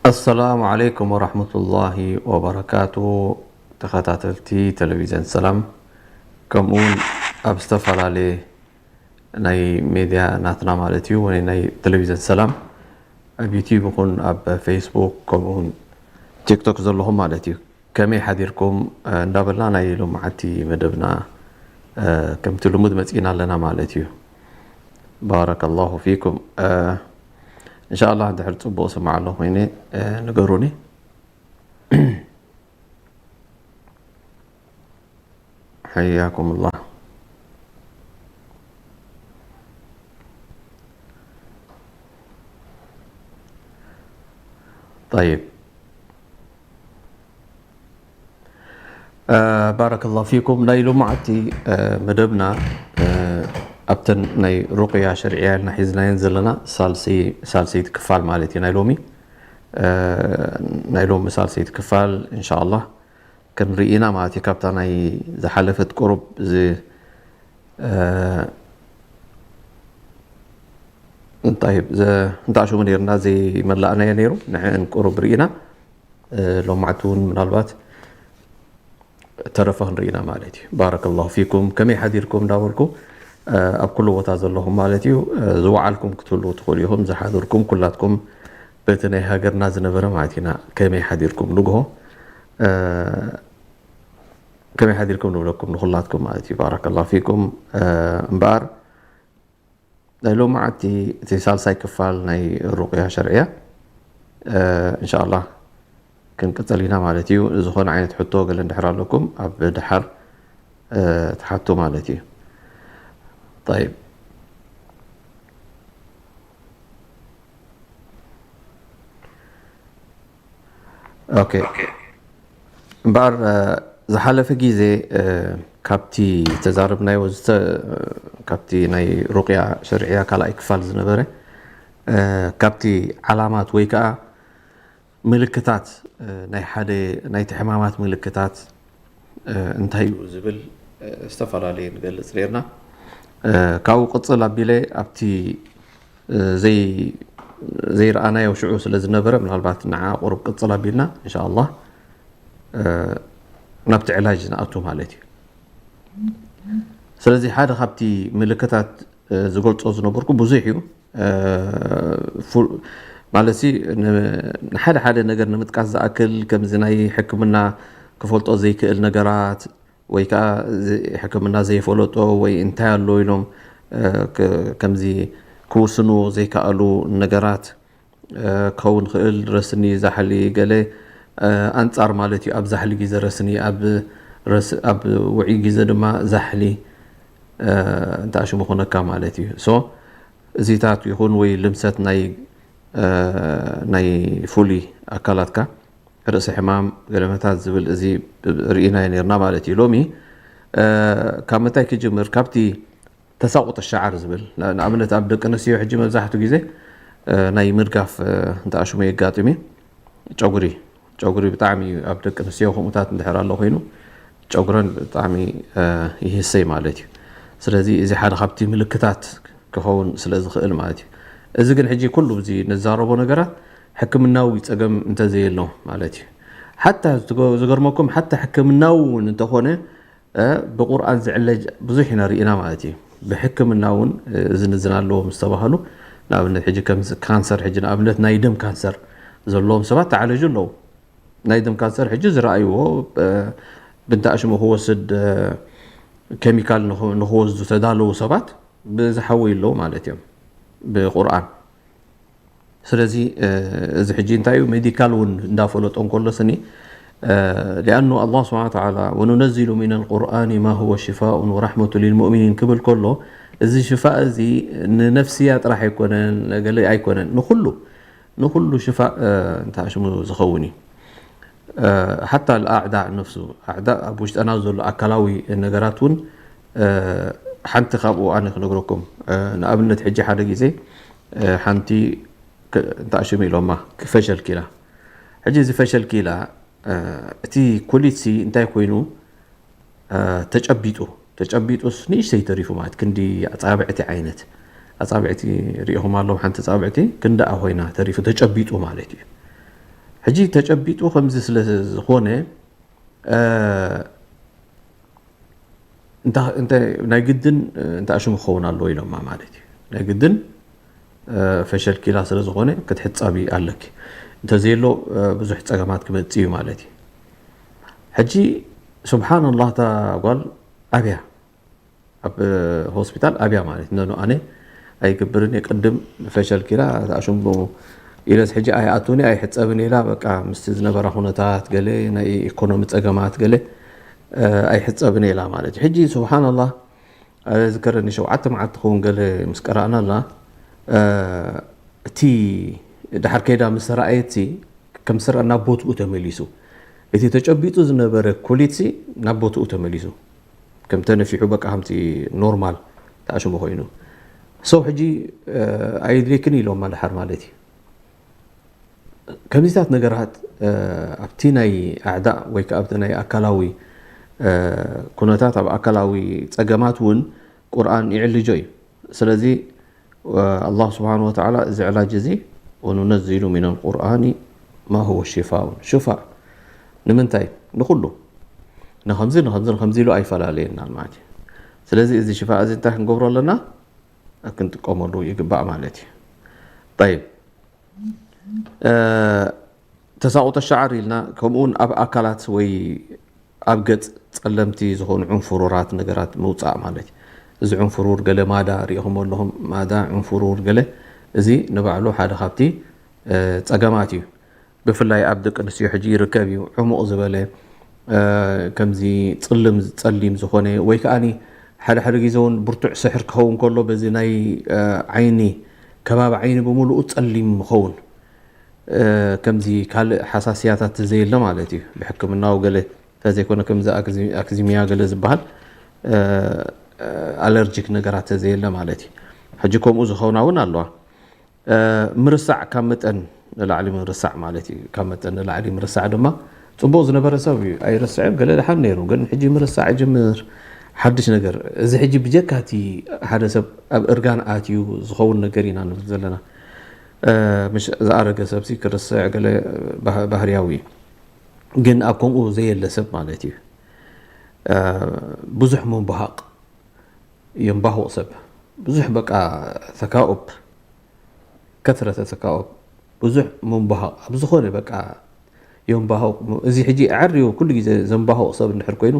ኣሰላሙ ዓለይኩም ወራህመቱላሂ ወበረካቱ። ተኸታተልቲ ቴሌቪዝን ሰላም፣ ከምኡውን ኣብ ዝተፈላለየ ናይ ሜድያ ናትና ማለት እዩ፣ ወይ ናይ ቴሌቪዝን ሰላም ኣብ ዩቲዩብ ይኹን ኣብ ፌስቡክ ከምኡውን ቲክቶክ ዘለኹም ማለት እዩ፣ ከመይ ሓዲርኩም እንዳበልና ናይ ሎማዓቲ መደብና ከምቲ ልሙድ መፂና ኣለና ማለት እዩ። ባረከላሁ ፊኩም። እንሻላ እንድሕር ፅቡቅ ስማዕ ኣሎ ኮይነ ንገሩኒ። حياكم الله. طيب. ባረከላሁ ፊኩም። ናይ ሎማዓቲ መደብና ኣብተን ናይ ሩቅያ ሸርዕያ ኢልና ሒዝናየን ዘለና ሳልሰይቲ ክፋል ማለት እዩ። ናይ ሎሚ ናይ ሎሚ ሳልሰይቲ ክፋል እንሻላ ክንርኢ ኢና ማለት እዩ። ካብታ ናይ ዝሓለፈት ቁሩብ እንታይ እንታሽሙ ነርና ዘይመላእናዮ ነይሩ፣ ንዕን ቁሩብ ርኢና። ሎማዕቲ እውን ምናልባት ተረፈ ክንርኢና ማለት እዩ። ባረከላሁ ፊኩም። ከመይ ሓዲርኩም እንዳበልኩ ኣብ ኩሉ ቦታ ዘለኹም ማለት እዩ፣ ዝወዓልኩም ክትህልዉ ትኽእሉ ኢኹም። ዝሓደርኩም ኩላትኩም በቲ ናይ ሃገርና ዝነበረ ማለት ኢና። ከመይ ሓዲርኩም ንግሆ ከመይ ሓዲርኩም ንብለኩም ንኹላትኩም ማለት እዩ። ባረከላሁ ፊኩም። እምበኣር ናይ ሎማዓቲ እቲ ሳልሳይ ክፋል ናይ ሩቅያ ሸርዕያ እንሻላ ክንቅፅል ኢና ማለት እዩ። ዝኾነ ዓይነት ሕቶ ገለ እንድሕር ኣለኩም ኣብ ድሓር ትሓቱ ማለት እዩ። طيب. ኦኬ። እምበኣር ዝሓለፈ ግዜ ካብቲ ተዛረብናዮ ካብቲ ናይ ሩቅያ ሸርዕያ ካልኣይ ክፋል ዝነበረ ካብቲ ዓላማት ወይ ከዓ ምልክታት ናይ ሓደ ናይቲ ሕማማት ምልክታት እንታይ እዩ ዝብል ዝተፈላለየ ንገልፅ ነርና። ካብኡ ቅፅል ኣቢለ ኣብቲ ዘይረኣናዮ ሽዑ ስለ ዝነበረ ምናልባት ንዓ ቁሩብ ቅፅል ኣቢልና እንሻላ ናብቲ ዕላጅ ንኣቱ ማለት እዩ። ስለዚ ሓደ ካብቲ ምልክታት ዝገልፆ ዝነበርኩ ብዙሕ እዩ። ማለት ንሓደ ሓደ ነገር ንምጥቃስ ዝኣክል ከምዚ ናይ ሕክምና ክፈልጦ ዘይክእል ነገራት ወይ ከዓ ሕክምና ዘይፈለጦ ወይ እንታይ ኣሎ ኢሎም ከምዚ ክውስኑ ዘይከኣሉ ነገራት ክኸውን ክእል ረስኒ ዛሕሊ ገለ ኣንፃር ማለት እዩ። ኣብ ዛሕሊ ግዜ ረስኒ ኣብ ውዒ ግዜ ድማ ዛሕሊ እንተ ሽሙ ኮነካ ማለት እዩ። እዚታት ይኹን ወይ ልምሰት ናይ ናይ ፍሉይ ኣካላትካ ርእሲ ሕማም ገለመታት ዝብል እዚ ርኢናዮ ነርና ማለት እዩ። ሎሚ ካብ ምንታይ ክጅምር? ካብቲ ተሳቁጥ ሸዓር ዝብል ንኣብነት ኣብ ደቂ ኣንስትዮ ሕጂ መብዛሕትኡ ግዜ ናይ ምርጋፍ እንተ ሽሙ የጋጥም እዩ። ጨጉሪ ጨጉሪ ብጣዕሚ ኣብ ደቂ ኣንስትዮ ከምኡታት እንድሕር ኣሎ ኮይኑ ጨጉረን ብጣዕሚ ይህሰይ ማለት እዩ። ስለዚ እዚ ሓደ ካብቲ ምልክታት ክኸውን ስለ ዝኽእል ማለት እዩ። እዚ ግን ሕጂ ኩሉ እዚ ንዛረቦ ነገራት ሕክምናዊ ፀገም እንተዘየሎ ማለት እዩ። ሓታ ዝገርመኩም ሓታ ሕክምናዊ እውን እንተኾነ ብቁርኣን ዝዕለጅ ብዙሕ ኢና ርኢና ማለት እዩ። ብሕክምና እውን እዝን እዝን ኣለዎም ዝተባህሉ ንኣብነት ሕጂ ከም ካንሰር ሕጂ ንኣብነት ናይ ደም ካንሰር ዘለዎም ሰባት ተዓለጁ ኣለዉ። ናይ ደም ካንሰር ሕጂ ዝረኣይዎ ብንታእሽሙ ክወስድ ኬሚካል ንክወስዱ ተዳለዉ ሰባት ብዝሓወዩ ኣለዉ ማለት እዮም ብቁርኣን። ስለዚ እዚ ሕጂ እንታይ እዩ ሜዲካል እውን እንዳፈለጦ እንከሎ ስኒ ሊኣኑ ኣላ ስብሓን ተዓላ ወኑነዚሉ ሚን ኣልቁርኣን ማ ሁወ ሽፋኡን ወራሕመቱ ሊልሙእሚኒን ክብል ከሎ እዚ ሽፋእ እዚ ንነፍስያ ጥራሕ ኣይኮነን ገለ ኣይኮነን ንኩሉ ንኩሉ ሽፋእ እንታይ ሽሙ ዝኸውን እዩ። ሓታ ኣዕዳ ነፍሱ ኣዕዳ ኣብ ውሽጠና ዘሎ ኣካላዊ ነገራት እውን ሓንቲ ካብኡ ኣነ ክነግረኩም ንኣብነት ሕጂ ሓደ ግዜ ሓንቲ እንታይ ሽሙ ኢሎማ ፈሸል ኪላ ሕጂ እዚ ፈሸል ኪላ እቲ ኩሊት ሲ እንታይ ኮይኑ ተጨቢጡ ተጨቢጡስ ንእሽተይ ተሪፉ ማለት ክንዲ ኣፃብዕቲ ዓይነት ኣፃብዕቲ ሪኢኹም ኣለዉ ሓንቲ ፃብዕቲ ክንዳኣ ኮይና ተሪፉ ተጨቢጡ ማለት እዩ። ሕጂ ተጨቢጡ ከምዚ ስለ ዝኾነ፣ እ፣ እንታ-፣ እንተ-፣ ናይ ግድን፣ እ፣ እንተ ኣሽሙ ክኸውን ኣለዎ ኢሎማ ማለት እዩ። ናይ ግድን፣ እ፣ ፈሸል ኪላ ስለ ዝኾነ ክትሕጸቢ ኣለኪ። እንተዘየሎ፣ እ፣ ብዙሕ ጸገማት ክመጽእ እዩ ማለት እዩ። ሕጂ ስብሓንላህ፣ እታ ጓል ኣብያ፣ ኣብ ሆስፒታል ኣብያ ማለት ነው። ኣነ ኣይገብርን እየ፣ ቅድም ፈሸል ኪላ ኣሽሙ ኢለስ ሕጂ ኣይኣቱኒ ኣይሕጸብን ኢላ። በቃ ምስቲ ዝነበራ ኩነታት ገለ ናይ ኢኮኖሚ ጸገማት ገለ፣ እ፣ ኣይሕጸብን ኢላ ማለት እዩ። ሕጂ ስብሓንላህ፣ ዝከረኒ ሸውዓተ መዓልቲ ክኸውን ገለ ምስ ቀረኣናላ፣ እ፣ እቲ ድሓር ከይዳ ምስ ተረኣየትሲ ከም ስረ ናብ ቦትኡ ተመሊሱ። እቲ ተጨቢጡ ዝነበረ ኩሊትሲ ናብ ቦትኡ ተመሊሱ። ከም ተነፊሑ በቃ ከምቲ ኖርማል ተኣሽሙ ኮይኑ። ሰው ሕጂ፣ እ፣ ኣየድልየክን ኢሎማ ድሓር ማለት እዩ። ከምዚታት ነገራት፣ እ፣ ኣብቲ ናይ ኣዕዳእ ወይ ከኣ ኣብቲ ናይ ኣካላዊ፣ እ፣ ኩነታት፣ ኣብ ኣካላዊ ጸገማት እውን ቁርኣን ይዕልጆ እዩ። ስለዚ፣ እ፣ ኣላህ ስብሓን ወተዓላ እዚ ዕላጅ እዚ፣ "ወኑነዚሉ ሚነል ቁርኣኒ ማ ሁወ ሽፋኡን." ሽፋእ ንምንታይ? ንኹሉ። ንኸምዚ፣ ንኸምዚ፣ ንኸምዚ ኢሉ ኣይፈላለየናን ማለት እዩ። ስለዚ እዚ ሽፋእ እዚ እንታይ ክንገብሮ ኣለና? ክንጥቀመሉ ይግባእ ማለት እዩ። ጠይብ፣ እ፣ ተሳቑጦ ሸዓር ኢልና፣ ከምኡ እውን ኣብ ኣካላት ወይ ኣብ ገጽ ጸለምቲ ዝኾኑ ዕንፍሩራት ነገራት ምውጻእ ማለት እዩ። እዚ ዕንፍሩር ገለ ማዳ ርኢኹም ኣለኹም፣ ማዳ ዕንፍሩር ገለ፣ እዚ ንባዕሉ ሓደ ካብቲ፣ እ፣ ጸገማት እዩ። ብፍላይ ኣብ ደቂ ኣንስትዮ ሕጂ ይርከብ እዩ። ዕሙቕ ዝበለ፣ እ፣ ከምዚ ጽልም ጸሊም ዝኾነ ወይ ከኣኒ ሓደ ሓደ ግዜ እውን ብርቱዕ ስሕር ክኸውን ከሎ በዚ ናይ፣ እ፣ ዓይኒ፣ ከባቢ ዓይኒ ብምሉኡ ጸሊም ምኸውን፣ እ፣ ከምዚ ካልእ ሓሳስያታት ተዘየለ ማለት እዩ። ብሕክምናዊ ገለ ተዘይኮነ ከምዚ ኣክዚ-፣ ኣክዚሚያ ገለ ዝበሃል፣ እ፣ እ፣ ኣለርጂክ ነገራት ተዘየለ ማለት እዩ። ሕጂ ከምኡ ዝኸውና እውን ኣለዋ። እ፣ ምርሳዕ ካብ መጠን ንላዕሊ ምርሳዕ ማለት እዩ። ካብ መጠን ንላዕሊ ምርሳዕ ድማ ጽቡቕ ዝነበረ ሰብ እዩ፣ ኣይርስዕን፣ ገለ ደሓን ነይሩ። ግን ሕጂ ምርሳዕ ይጅምር፣ ሓድሽ ነገር። እዚ ሕጂ ብጀካ እቲ ሓደ ሰብ ኣብ እርጋን ኣትዩ ዝኸውን ነገር ኢና ንብል ዘለና። እ፣ ምሽ ዝኣረገ ሰብሲ ክርስዕ ገለ ባህ-፣ ባህርያዊ እዩ። ግን ኣብ ከምኡ ዘየለ ሰብ ማለት እዩ። እ፣ ብዙሕ ምንባሃቕ፣ የንባሁቕ ሰብ። ብዙሕ በቃ ተካኡብ፣ ከትረተ ተካኡብ፣ ብዙሕ ምንባሃቕ፣ ኣብ ዝኾነ በቃ የንባሁቕ። እዚ ሕጂ ኣዕርዩ ኩሉ ግዜ ዘንባሁቕ ሰብ እንድሕር ኮይኑ፣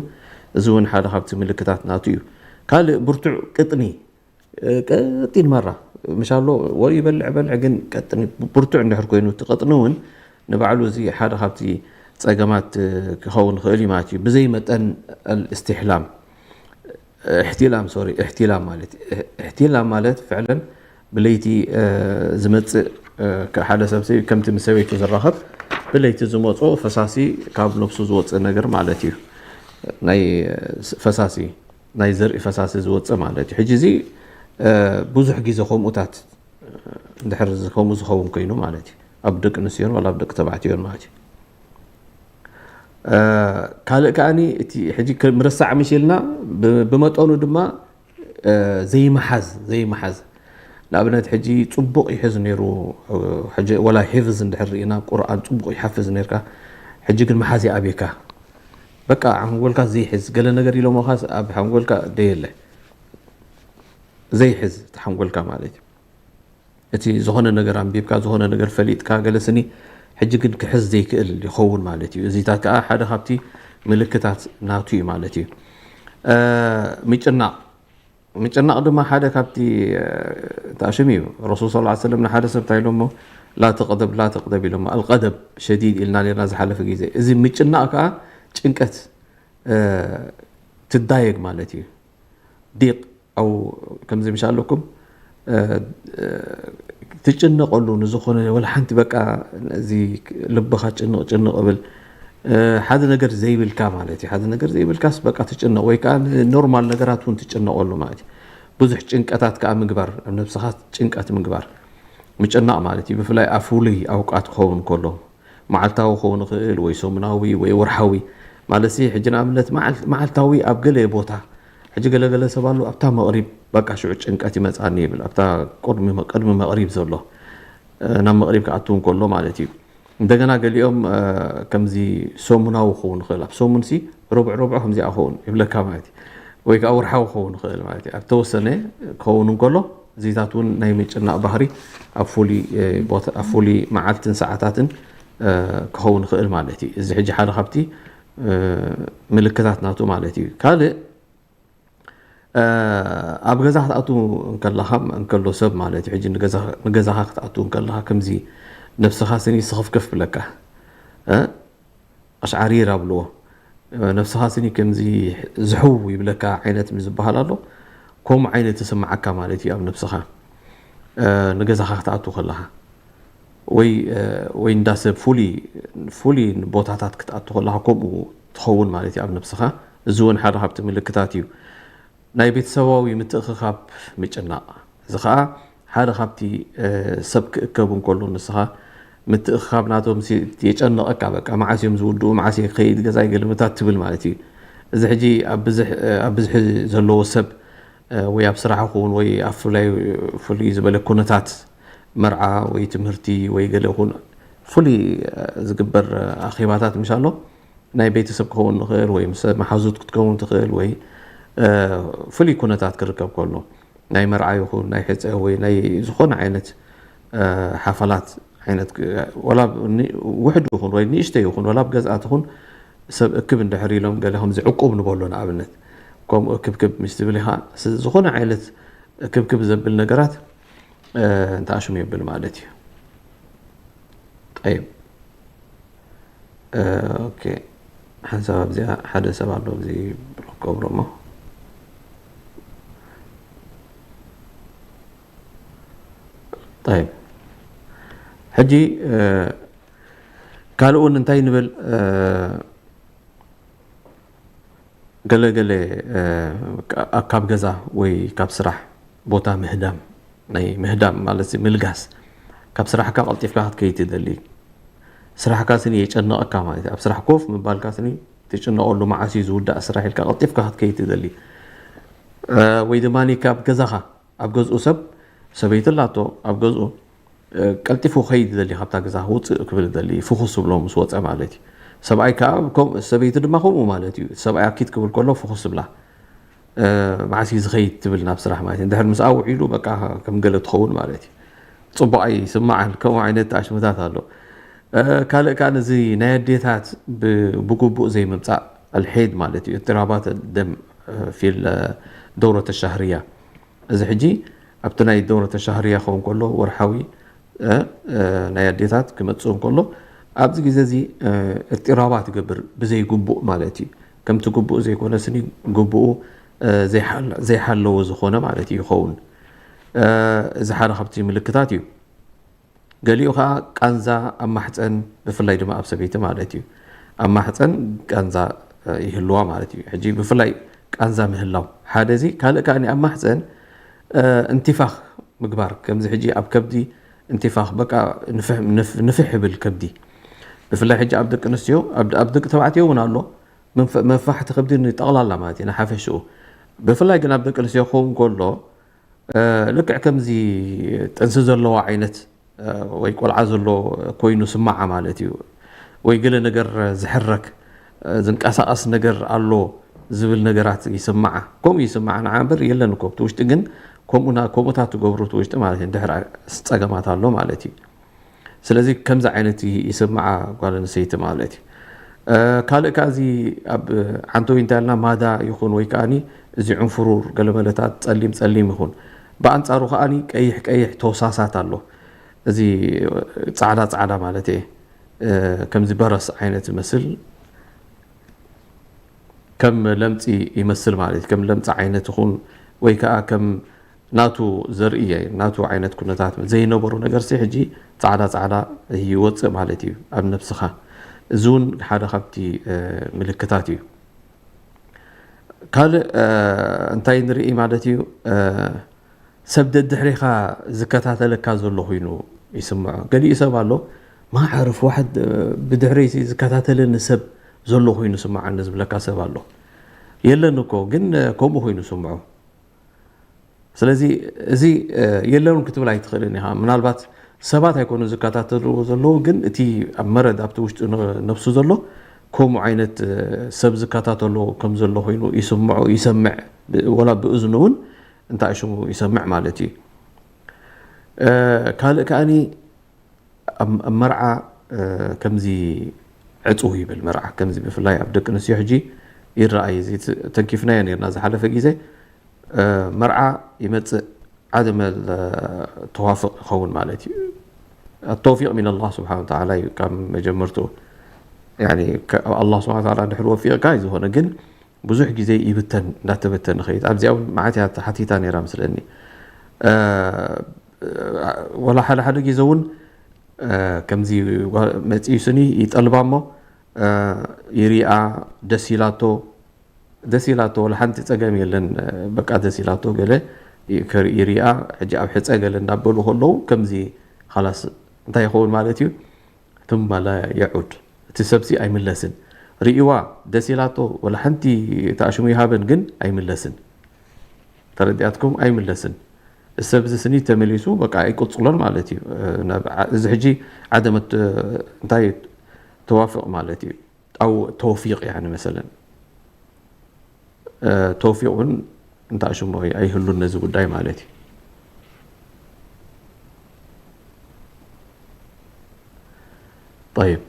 እዚ እውን ሓደ ካብቲ ምልክታት ናቱ እዩ። ካልእ ብርቱዕ ቅጥኒ፣ እ፣ ቀጢን ማራ፣ ምሻሎ ወይ ይበልዕ በልዕ፣ ግን ቀጥኒ ብርቱዕ እንድሕር ኮይኑ፣ እቲ ቅጥኒ እውን ንባዕሉ እዚ ሓደ ካብቲ ጸገማት፣ እ፣ ክኸውን ይኽእል እዩ ማለት እዩ። ብዘይ መጠን ኣልእስትሕላም፣ እሕቲላም፣ ሶሪ፣ እሕቲላም ማለት፣ እሕ-፣ እሕቲላም ማለት ፍዕለን ብለይቲ፣ እ፣ ዝመጽእ፣ እ፣ ከ-፣ ሓደ ሰብ ሰ-፣ ከምቲ ምስ ሰበይቱ ዝራኸብ ብለይቲ ዝመጾ ፈሳሲ ካብ ነብሱ ዝወጽእ ነገር ማለት እዩ። ናይ፣ እ፣ ፈሳሲ፣ ናይ ዘርኢ ፈሳሲ ዝወጽእ ማለት እዩ። ሕጂ እዚ፣ እ፣ ብዙሕ ግዜ ከምኡታት፣ እ፣ እንድሕር ዝ-፣ ከምኡ ዝኸውን ኮይኑ ማለት እዩ። ኣብ ደቂ ኣንስትዮን ዋላ ኣብ ደቂ ተባዕትዮን ማለት እዩ። እ፣ ካልእ ከኣኒ እቲ ሕጂ ከ-፣ ምርሳዕ ምሽ ኢልና ብ-፣ ብመጠኑ ድማ፣ እ፣ ዘይምሓዝ፣ ዘይምሓዝ። ንኣብነት ሕጂ ጽቡቕ ይሕዝ ነይሩ፣ እ፣ ሕጂ ወላ ሒፍዝ እንድሕር ርኢና ቁርኣን ጽቡቕ ይሓፍዝ ነይርካ፣ ሕጂ ግን ምሓዝ ይኣብየካ። በቃ ሓንጎልካ ዘይሕዝ፣ ገለ ነገር ኢሎምኻስ ኣብ ሓንጎልካ ደየለ። ዘይሕዝ እቲ ሓንጎልካ ማለት እዩ። እቲ ዝኾነ ነገር ኣንቢብካ፣ ዝኾነ ነገር ፈሊጥካ፣ ገለ ስኒ ሕጂ ግን ክሕዝ ዘይክእል ይኸውን ማለት እዩ። እዚታት ከኣ ሓደ ካብቲ ምልክታት ናቱ እዩ ማለት እዩ። እ፣ ምጭናቕ፣ ምጭናቕ ድማ ሓደ ካብቲ፣ እ፣ ተኣሽም እዩ። ረሱል ሰለላሁ ዐለይሂ ወሰለም ንሓደ ሰብ እንታይ ኢሎሞ? "ላ ተቕደብ፣ ላ ተቕደብ" ኢሎሞ። ኣልቀደብ ሸዲድ ኢልና ኔርና ዝሓለፈ ግዜ። እዚ ምጭናቕ ከኣ ጭንቀት፣ እ፣ ትዳየግ ማለት እዩ። ዲቕ ኣው ከምዚ ምሽ ኣለኩም፣ እ፣ እ፣ ትጭነቐሉ ንዝኾነ ወላ ሓንቲ በቃ እዚ ልብኻ ጭንቕ ጭንቕ እብል፣ እ፣ ሓደ ነገር ዘይብልካ ማለት እዩ። ሓደ ነገር ዘይብልካስ በቃ ትጭነቕ ወይ ከኣ ኖርማል ነገራት እውን ትጭነቐሉ ማለት እዩ። ብዙሕ ጭንቀታት ከኣ ምግባር፣ ኣብ ነብስኻ ጭንቀት ምግባር፣ ምጭናቕ ማለት እዩ። ብፍላይ ኣብ ፍሉይ ኣውቃት ክኸውን ከሎ፣ መዓልታዊ ክኸውን ይኽእል ወይ ሰሙናዊ ወይ ወርሓዊ። ማለትሲ ሕጂ ንኣብነት መዓል-፣ መዓልታዊ ኣብ ገለ ቦታ፣ ሕጂ ገለ ገለ ሰብ ኣሎ ኣብታ መቕሪብ በቃ ሽዑ ጭንቀት ይመጽኣኒ ይብል፣ ኣብታ ቅድሚ መ-፣ ቅድሚ መቕሪብ ዘሎ፣ እ፣ ናብ መቕሪብ ክኣቱ እንከሎ ማለት እዩ። እንደገና ገሊኦም ከምዚ ሰሙናዊ ክኸውን ይኽእል። ኣብ ሰሙን ሲ ሮብዕ ሮብዕ ከምዚኣ ክኸውን ይብለካ ማለት እዩ። ወይ ከዓ ወርሓዊ ክኸውን ይኽእል ማለት እዩ። ኣብ ተወሰነ ክኸውን እንከሎ እዚታት እውን ናይ ምጭናቕ ባህሪ ኣብ ፍሉይ መዓልትን ሰዓታትን ክኸውን ይኽእል ማለት እዩ። እዚ ሕጂ ሓደ ካብቲ ምልክታት ናቱ ማለት እዩ። ካልእ ኣብ ገዛ ክትኣቱ እንከለኻ እንከሎ ሰብ ማለት እዩ። ሕጂ ንገዛኻ ክትኣቱ እንከለኻ ከምዚ ነብስኻ ስኒ ስኽፍከፍ ብለካ፣ ቀሽዓሪር ኣብልዎ፣ ነብስኻ ስኒ ከምዚ ዝሕው ይብለካ ዓይነት ዝበሃል ኣሎ። ከምኡ ዓይነት ይስምዓካ ማለት እዩ ኣብ ነብስኻ ንገዛኻ ክትኣቱ ከለኻ። ወይ ወይ እንዳ ሰብ ፍሉይ ፍሉይ ቦታታት ክትኣቱ ከለኻ ከምኡ ትኸውን ማለት እዩ ኣብ ነብስኻ። እዚ እውን ሓደ ካብቲ ምልክታት እዩ። ናይ ቤተሰባዊ ምትእኽኻብ ምጭናቕ፣ እዚ ኸዓ ሓደ ካብቲ ሰብ ክእከብ እንከሎ ንስኻ ምትእኽኻብ ናቶም የጨንቐካ። በቃ መዓስ እዮም ዝውድኡ፣ መዓስ እየ ክኸይድ ገዛይ ገለመታት ትብል ማለት እዩ። እዚ ሕጂ ኣብ ብዝሒ ዘለዎ ሰብ ወይ ኣብ ስራሕ ይኹን ወይ ኣብ ፍሉይ ዝበለ ኩነታት መርዓ ወይ ትምህርቲ ወይ ገለ ይኹን ፍሉይ ዝግበር ኣኼባታት ምሽ ኣሎ፣ ናይ ቤተሰብ ክኸውን ንኽእል ወይ ምስ መሓዙት ክትከውን ትኽእል ወይ ፍሉይ ኩነታት ክርከብ ከሎ ናይ መርዓ ይኹን ናይ ሕፀ ወይ ናይ ዝኾነ ዓይነት ሓፈላት ዓይነት ወላ ውሕዱ ይኹን ወይ ንእሽተይ ይኹን ወላ ኣብ ገዝኣ ትኹን ሰብ እክብ እንድሕር ኢሎም ገለ ከምዚ ዕቁብ ንበሎ ንኣብነት ከምኡ እክብክብ ምስ ትብል ኢኻ ዝኾነ ዓይነት እክብክብ ዘብል ነገራት እንተኣሽሙ የብል ማለት እዩ። ጠይብ ኦኬ ሓንሳብ ኣብዚኣ ሓደ ሰብ ኣሎ እዚ ብሎክ ገብሮ እሞ ጠይብ ሕጂ ካልእ እውን እንታይ ንብል ገለ ገለ ካብ ገዛ ወይ ካብ ስራሕ ቦታ ምህዳም ናይ ምህዳም ማለት ምልጋስ ካብ ስራሕካ ቀልጢፍካ ክትከይድ ትደሊ ስራሕካ ስኒ የጨንቐካ ማለት ኣብ ስራሕ ኮፍ ምባልካ ስኒ ትጭነቐሉ መዓስ እዩ ዝውዳእ ስራሕ ኢልካ ቀልጢፍካ ክትከይድ ትደሊ ወይ ድማ ካብ ገዛኻ ኣብ ገዝኡ ሰብ ሰበይቲ ኣላቶ ኣብ ገዝኡ ቀልጢፉ ከይድ ደሊ ካብታ ገዛ ውፅእ ክብል ደሊ ፍኹስ ብሎ ምስ ወፀ ማለት እዩ። ሰብኣይ ከዓ ሰበይቲ ድማ ከምኡ ማለት እዩ። ሰብኣይ ኣኪት ክብል ከሎ ፍኹስ ብላ መዓስ እዩ ዝኸይድ ትብል ናብ ስራሕ ማለት እዩ። እንድሕር ምስኣ ውዒሉ በቃ ከም ገለ ትኸውን ማለት እዩ። ፅቡቕ ኣይስማዓን። ከምኡ ዓይነት ኣሽመታት ኣሎ። ካልእ ከዓ ነዚ ናይ ኣዴታት ብግቡእ ዘይምምፃእ ኣልሒድ ማለት እዩ። እጥራባት ደም ፊል ደውረተ ሻህርያ እዚ ሕጂ ኣብቲ ናይ ደውረተ ሻህርያ ክኸውን ከሎ ወርሓዊ ናይ ኣዴታት ክመፅእ እንከሎ ኣብዚ ግዜ እዚ እጥራባ ትገብር ብዘይ ግቡእ ማለት እዩ። ከምቲ ግቡእ ዘይኮነ ስኒ ግቡኡ ዘይሓለዎ ዝኾነ ማለት እዩ ይኸውን። እዚ ሓደ ካብቲ ምልክታት እዩ። ገሊኡ ከዓ ቃንዛ ኣብ ማሕፀን ብፍላይ ድማ ኣብ ሰበይቲ ማለት እዩ ኣብ ማሕፀን ቃንዛ ይህልዋ ማለት እዩ። ሕጂ ብፍላይ ቃንዛ ምህላው ሓደ እዚ ካልእ ከዓ ኣብ ማሕፀን እንቲፋኽ ምግባር ከምዚ ሕጂ ኣብ ከብዲ እንቲፋኽ በቃ ንፍሕ ይብል ከብዲ ብፍላይ ሕጂ ኣብ ደቂ ኣንስትዮ ኣብ ደቂ ተባዕትዮ እውን ኣሎ መፋሕቲ ከብዲ ንጠቕላላ ማለት እዩ ንሓፈሽኡ ብፍላይ ግን ኣብ ደቂ ኣንስትዮ ክኸውን ከሎ ልክዕ ከምዚ ጥንሲ ዘለዋ ዓይነት ወይ ቆልዓ ዘሎ ኮይኑ ስማዓ ማለት እዩ። ወይ ገለ ነገር ዝሕረክ ዝንቀሳቐስ ነገር ኣሎ ዝብል ነገራት ይስማዓ። ከምኡ ይስማዓ ንዓ እምበር የለን እኮ ብቲ ውሽጢ ግን ከምኡታት ትገብሩ እቲ ውሽጢ ማለት እዩ። ድሕር ፀገማት ኣሎ ማለት እዩ። ስለዚ ከምዚ ዓይነት ይስምዓ ጓል ኣንስተይቲ ማለት እዩ። ካልእ ከዓ እዚ ኣብ ዓንተዊ እንታይ ኢልና ማዳ ይኹን ወይ ከዓ እዚ ዕንፍሩር ገለመለታት ፀሊም ፀሊም ይኹን ብኣንፃሩ ከዓ ቀይሕ ቀይሕ ተውሳሳት ኣሎ። እዚ ፃዕዳ ፃዕዳ ማለት እየ ከምዚ በረስ ዓይነት ዝመስል ከም ለምፂ ይመስል ማለት ከም ለምፂ ዓይነት ይኹን ወይ ከዓ ከም ናቱ ዘርኢ ናቱ ዓይነት ኩነታት ዘይነበሩ ነገር ሲ ሕጂ ፃዕዳ ፃዕዳ ይወፅእ ማለት እዩ ኣብ ነብስኻ። እዚ እውን ሓደ ካብቲ ምልክታት እዩ። ካልእ እንታይ ንርኢ ማለት እዩ ሰብ ደድሕሬኻ ዝከታተለካ ዘሎ ኮይኑ ይስምዖ። ገሊኡ ሰብ ኣሎ ማዕርፍ ዋሕድ ብድሕረይ ዝከታተለኒ ሰብ ዘሎ ኮይኑ ስምዓኒ ዝብለካ ሰብ ኣሎ። የለን እኮ ግን ከምኡ ኮይኑ ስምዖ። ስለዚ እዚ የለን ክትብል ኣይትኽእልን ኢኻ። ምናልባት ሰባት ኣይኮኑ ዝከታተልዎ ዘለዉ፣ ግን እቲ ኣብ መረድ ኣብቲ ውሽጢ ነ- ነብሱ ዘሎ ከምኡ ዓይነት እ፣ ሰብ ዝከታተሎ ከም ዘሎ ኮይኑ ይስምዖ ይሰምዕ ብ- ወላ ብእዝኑ እውን እንታይ ሽሙ ይሰምዕ ማለት እዩ። እ፣ ካልእ ከኣኒ ኣብ ኣብ መርዓ እ፣ ከምዚ ዕፅው ይብል መርዓ ከምዚ ብፍላይ ኣብ ደቂ ኣንስትዮ ሕጂ ይረኣይ። እዚ ት- ተንኪፍናዮ ነርና ዝሓለፈ ግዜ እ፣ መርዓ ይመፅእ ዓደመ ተዋፍቕ ይኸውን ማለት እዩ። التوفيق من الله سبحانه وتعالى እዩ ካብ መጀመርትኡ። ያኒ ከ- ኣላህ ስብሓን ተዓላ እንድሕር ወፊቕካ እዩ ዝኾነ፣ ግን ብዙሕ ግዜ ይብተን እንዳተበተን ይኸይድ። ኣብዚኣ እውን መዓት እያ ተሓቲታ ነይራ ምስለኒ። እ፣ ወላ ሓደ ሓደ ግዜ እውን እ፣ ከምዚ ጓ- መፂኡ ስኒ ይጠልባ እሞ እ፣ ይሪኣ ደስ ኢላቶ ደስ ኢላቶ ወላ ሓንቲ ፀገም የለን። በቃ ደስ ኢላቶ ገለ ይከር- ይሪኣ ሕጂ ኣብ ሕፀ ገለ እንዳበሉ ከለዉ ከምዚ ኻላስ እንታይ ይኸውን ማለት እዩ። ثم لا يعود እቲ ሰብሲ ኣይምለስን። ሪእዋ ደስ ኢላቶ ወላ ሓንቲ ተኣሽሙ ይሃበን ግን ኣይምለስን። ተረዲኣትኩም ኣይምለስን። እዚ ሰብ እዚ ስኒ ተመሊሱ በቃ ኣይቅፅሎን ማለት እዩ። ናብ ዓ- እዚ ሕጂ ዓደመት እንታይ ተዋፍቕ ማለት እዩ። ኣው ተውፊቕ ያኒ መሰለን እ፣ ተውፊቕ እውን እንታይ ሽሙ ኣይ- ኣይህሉን ነዚ ጉዳይ ማለት እዩ። ጠይብ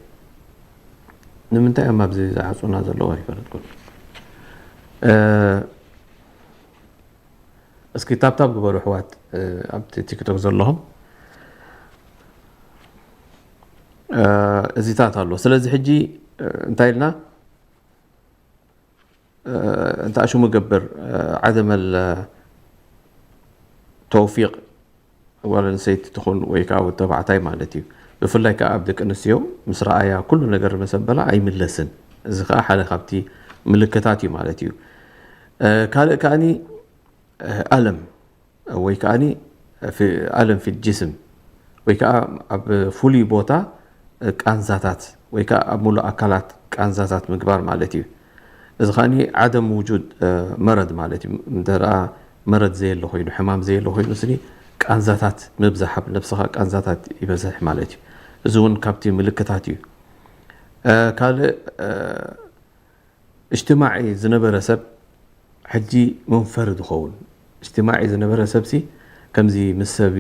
ንምንታይ እዮም ኣብዚ ዝዓፁና ዘለዉ ኣይፈለጥኩን። እ፣ እስኪ ታብታብ ግበሩ ኣሕዋት እ፣ ኣብቲ ቲክቶክ ዘለኹም እ፣ እዚታት ኣሎ። ስለዚ ሕጂ እ፣ እንታይ ኢልና እንታይ ሽሙ ገብር ዓደመል ተውፊቕ ጓል ኣንስተይቲ ትኹን ወይ ከዓ ወዲ ተባዕታይ ማለት እዩ። ብፍላይ ከዓ ኣብ ደቂ ኣንስትዮ ምስ ረኣያ ኩሉ ነገር መሰበላ ኣይምለስን። እዚ ከዓ ሓደ ካብቲ ምልክታት እዩ ማለት እዩ። ካልእ ከዓኒ ኣለም ወይ ከዓኒ ኣለም ፊት ጅስም ወይ ከዓ ኣብ ፍሉይ ቦታ ቃንዛታት ወይ ከዓ ኣብ ሙሉእ ኣካላት ቃንዛታት ምግባር ማለት እዩ። እዚ ከዓኒ ዓደም ውጁድ መረድ ማለት እዩ። እንተ ደኣ መረድ ዘየለ ኮይኑ ሕማም ዘየለ ኮይኑ ስኒ ቃንዛታት ምብዛሕ ኣብ ነብስኻ ቃንዛታት ይበዝሕ ማለት እዩ። እዚ እውን ካብቲ ምልክታት እዩ። ካልእ እጅትማዒ ዝነበረ ሰብ ሕጂ መንፈርድ ይኸውን። እጅትማዒ ዝነበረ ሰብሲ ከምዚ ምስ ሰብ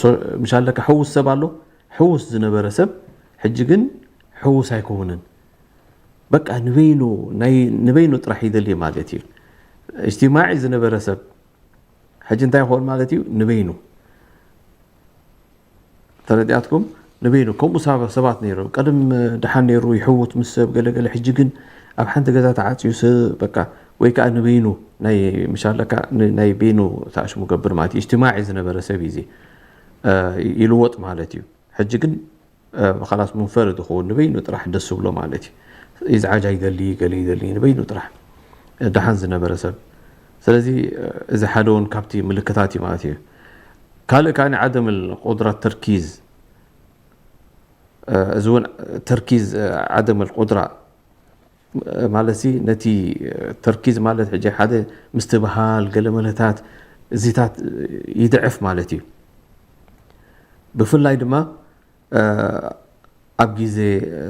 ሶ- ምሻለካ ሕዉስ ሰብ ኣሎ። ሕዉስ ዝነበረ ሰብ ሕጂ ግን ሕዉስ ኣይከውንን። በቃ ንበይኑ ናይ ንበይኑ ጥራሕ ይደሊ ማለት እዩ። እጅትማዒ ዝነበረ ሰብ ሕጂ እንታይ ይኸውን ማለት እዩ? ንበይኑ ተረዲኣትኩም ንበይኑ ከምኡ ሳባ ሰባት ነይሮም። ቀደም ደሓን ነይሩ ይሕውት ምስ ሰብ ገለገለ፣ ሕጂ ግን ኣብ ሓንቲ ገዛ ተዓፅዩ ስ በቃ ወይ ከዓ ንበይኑ ናይ ምሻለካ ን- ናይ በይኑ ተኣሽሙ ገብር ማለት እዩ። እጅትማዒ ዝነበረ ሰብ እዩ እዚ እ፣ ይልወጥ ማለት እዩ። ሕጂ ግን እ፣ ኻላስ ሙንፈርድ ይኸውን ንበይኑ ጥራሕ ደስ ዝብሎ ማለት እዩ። ይዝዓጃ ይደሊ ገለ ይደሊ ንበይኑ ጥራሕ እ፣ ደሓን ዝነበረ ሰብ። ስለዚ እ፣ እዚ ሓደ እውን ካብቲ ምልክታት እዩ ማለት እዩ። ካልእ ከኣ ዓደም ቁድራ ተርኪዝ እዚ እውን ተርኪዝ ዓደም ቁድራ ማለት ሲ ነቲ ተርኪዝ ማለት ሕጂ ሓደ ምስትብሃል ገለ መለታት እዚታት ይድዕፍ ማለት እዩ። ብፍላይ ድማ ኣብ ግዜ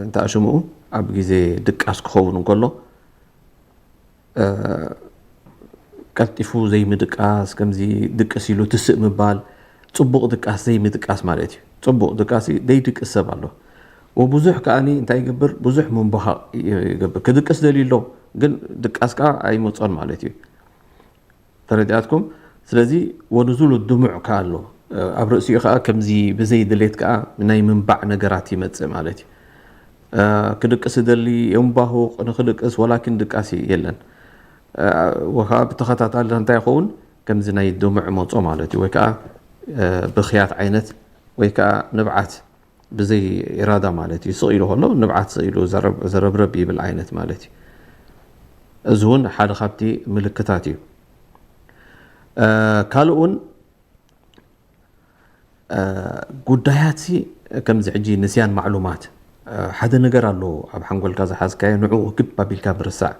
እንተኣሽምኡ ኣብ ግዜ ድቃስ ክኸውን እንከሎ ቀልጢፉ ዘይምድቃስ፣ ከምዚ ድቅስ ኢሉ ትስእ ምባል፣ ጽቡቕ ድቃስ ዘይምድቃስ ማለት እዩ። ጽቡቕ ድቃስ ዘይድቅስ ሰብ ኣሎ። ወብዙሕ ከኣኒ እንታይ ይገብር? ብዙሕ ምንባሃቕ ይገብር። ክድቅስ ደልዩ ኣሎ፣ ግን ድቃስ ከኣ ኣይመጾን ማለት እዩ። ተረዲኣትኩም? ስለዚ ወንዙሉ ድሙዕ ከኣ ኣሎ። ኣብ ርእሲኡ ከኣ ከምዚ ብዘይ ድሌት ከኣ ናይ ምንባዕ ነገራት ይመጽእ ማለት እዩ። ክድቅስ ደሊ የንባሁቕ ንክድቅስ ወላኪን ድቃስ የለን። ወከዓ ብተኸታታሊ እንታይ ይኸውን? ከምዚ ናይ ድሙዕ መጾ ማለት እዩ። ወይ ከዓ ብኽያት ዓይነት ወይ ከዓ ንብዓት ብዘይ ኢራዳ ማለት እዩ። ስቕ ኢሉ ከሎ ንብዓት ስቕ ኢሉ ዘረብ- ዘረብረብ ይብል ዓይነት ማለት እዩ። እዚ እውን ሓደ ካብቲ ምልክታት እዩ። ካልእ እውን ጉዳያት ሲ ከምዚ ሕጂ ንስያን ማዕሉማት ሓደ ነገር ኣሎ ኣብ ሓንጎልካ ዝሓዝካዮ ንዕኡ ግብ ኣቢልካ ምርሳዕ።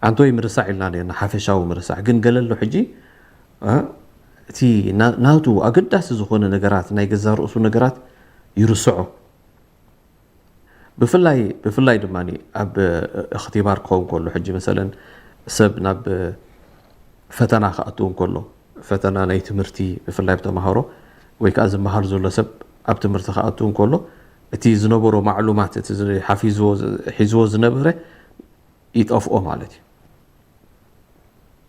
ኣንቶይ ምርሳዕ ኢልና ነርና ሓፈሻዊ ምርሳዕ ግን ገለ ኣሎ ሕጂ እቲ ናቱ ኣገዳሲ ዝኾነ ነገራት፣ ናይ ገዛ ርእሱ ነገራት ይርስዖ። ብፍላይ ድማ ኣብ እክትባር ክኸውን ከሎ፣ ሕጂ መሰለን ሰብ ናብ ፈተና ክኣትው እንከሎ፣ ፈተና ናይ ትምህርቲ፣ ብፍላይ ተምሃሮ ወይ ከዓ ዝመሃር ዘሎ ሰብ ኣብ ትምህርቲ ክኣትው እንከሎ፣ እቲ ዝነበሮ ማዕሉማት፣ እቲ ሓፊዝዎ ሒዝዎ ዝነበረ ይጠፍኦ ማለት እዩ።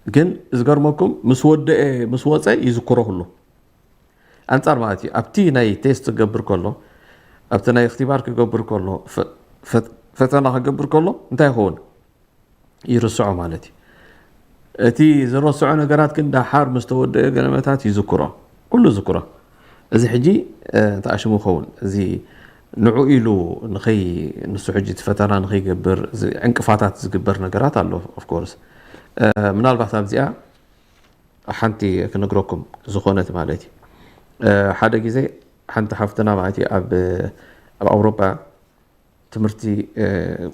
ግን ዝገርመኩም፣ ምስ ወደአ ምስ ወፀ ይዝክሮ ሁሉ። ኣንፃር ማለት እዩ፣ ኣብቲ ናይ ቴስት ክገብር ከሎ፣ ኣብቲ ናይ እክትባር ክገብር ከሎ፣ ፈተና ክገብር ከሎ እንታይ ይኸውን? ይርስዖ ማለት እዩ። እቲ ዝረስዖ ነገራት ግን ዳሓር ምስ ተወደአ ገለመታት ይዝክሮ፣ ኩሉ ይዝክሮ። እዚ ሕጂ ተኣሽሙ ይኸውን። እዚ ንዑ ኢሉ ንኸይ ንሱ ሕጂ እቲ ፈተና ንኸይገብር ዕንቅፋታት ዝግበር ነገራት ኣሎ። ኦፍኮርስ ምናልባት ኣብዚኣ ሓንቲ ክነግረኩም ዝኾነት ማለት እዩ። ሓደ ግዜ ሓንቲ ሓፍትና ማለት እዩ ኣብ ኣውሮጳ ትምህርቲ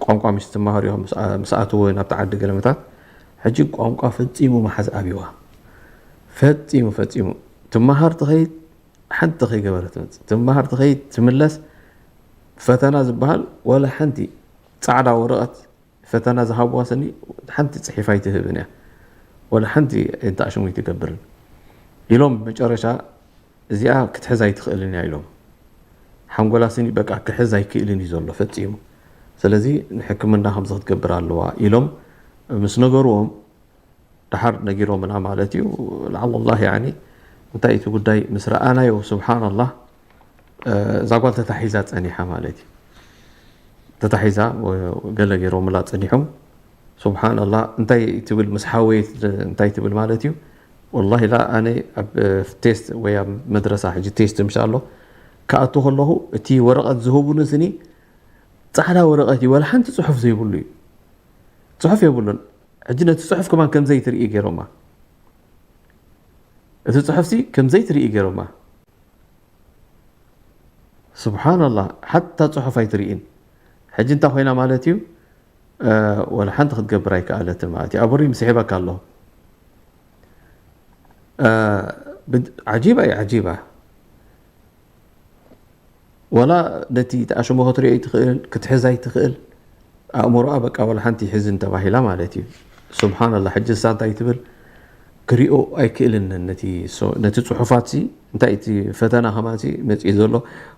ቋንቋ ምስ ትመሃር ኢኹም ምስ ኣትዎ ናብቲ ዓዲ ገለመታት፣ ሕጂ ቋንቋ ፈጺሙ መሓዝ ኣብዋ። ፈጺሙ ፈጺሙ ትመሃር ትኸይድ፣ ሓንቲ ከይገበረ ትመጽእ፣ ትመሃር ትኸይድ ትምለስ። ፈተና ዝበሃል ወላ ሓንቲ ጻዕዳ ወረቐት ፈተና ዝሃብዋ ስኒ ሓንቲ ጽሒፍ ኣይትህብን እያ፣ ወላ ሓንቲ እንተኣሽሙ ኣይትገብርን ኢሎም መጨረሻ እዚኣ ክትሕዝ ኣይትኽእልን እያ ኢሎም። ሓንጎላ ስኒ በቃ ክሕዝ ኣይክእልን እዩ ዘሎ ፈጺሙ። ስለዚ ንሕክምና ከምዚ ክትገብር ኣለዋ ኢሎም ምስ ነገርዎም፣ ደሓር ነጊሮምና ማለት እዩ። ለዓለላህ ያኒ እንታይ እቲ ጉዳይ ምስ ረኣናዮ፣ ስብሓንላህ፣ እዛ ጓል ተታሒዛ ጸኒሓ ማለት እዩ። ተታሒዛ ገለ ገይሮምላ ጸኒሖም። ስብሓንላህ እንታይ ትብል ምስ ሓወየት እንታይ ትብል ማለት እዩ። ወላሂ ላ ኣነ ኣብ ቴስት ወይ ኣብ መድረሳ ሕጂ ቴስት ምሽ ኣሎ ክኣቱ ከለኹ እቲ ወረቐት ዝህቡኒ ስኒ ጻዕዳ ወረቐት እዩ፣ ወላ ሓንቲ ጽሑፍ ዘይብሉ እዩ። ጽሑፍ የብሉን። ሕጂ ነቲ ጽሑፍ ከማን ከም ዘይትርኢ ገይሮማ። እቲ ጽሑፍሲ ከም ዘይትርኢ ገይሮማ። ስብሓንላህ፣ ሓታ ጽሑፍ ኣይትርኢን። ሕጂ እንታይ ኮይና ማለት እዩ? ወላ ሓንቲ ክትገብር ኣይከኣለትን ማለት እዩ። ኣቦሪ ምስ ይሕበካ ኣሎ። ዓጂባ እዩ፣ ዓጂባ። ወላ ነቲ ተኣሽሞ ክትሪኦ ኣይትኽእል፣ ክትሕዝ ኣይትኽእል። ኣእምሮኣ በቃ ወላ ሓንቲ ይሕዝን ተባሂላ ማለት እዩ። ስብሓንላህ፣ ሕጂ እሳ እንታይ ትብል? ክሪኦ ኣይክእልን ነቲ ጽሑፋትሲ፣ እንታይ እቲ ፈተና ከማንሲ መጺኡ ዘሎ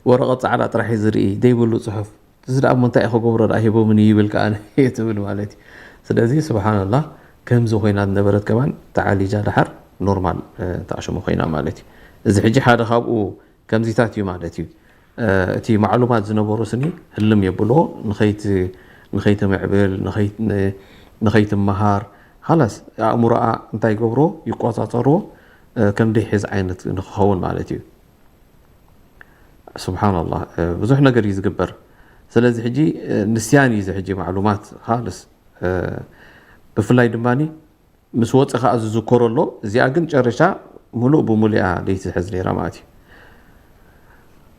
ወረቐት ጻዕዳ ጥራሕ እዩ ዝርኢ፣ ዘይብሉ ጽሑፍ። እዚ ደኣ እሞ እንታይ ክገብሮ ደኣ ሂቦምኒ ይብል ከኣ እየ ትብል ማለት እዩ። ስለዚ ስብሓንላህ፣ ከምዚ ኮይና ዝነበረት ከማን ተዓሊጃ ደሓር ኖርማል ተኣሽሙ ኮይና ማለት እዩ። እዚ ሕጂ ሓደ ካብኡ ከምዚታት እዩ ማለት እዩ። እቲ ማዕሉማት ዝነበሩ ስኒ ህልም የብሎ፣ ንኸይትምዕብል፣ ንኸይትመሃር፣ ሃላስ ኣእምሮኣ እንታይ ገብሮ ይቆፃፀርዎ፣ ከም ደይሕዝ ዓይነት ንክኸውን ማለት እዩ። ስብሓንላህ፣ ብዙሕ ነገር እዩ ዝግበር። ስለዚ ሕጂ ንስያን እዩ እዚ ሕጂ ማዕሉማት ሃልስ፣ ብፍላይ ድማ ምስ ወፀ ከዓ ዝዝከሮ ኣሎ። እዚኣ ግን ጨረሻ ሙሉእ ብሙሉእ እያ ዘይትሕዝ ነይራ ማለት እዩ።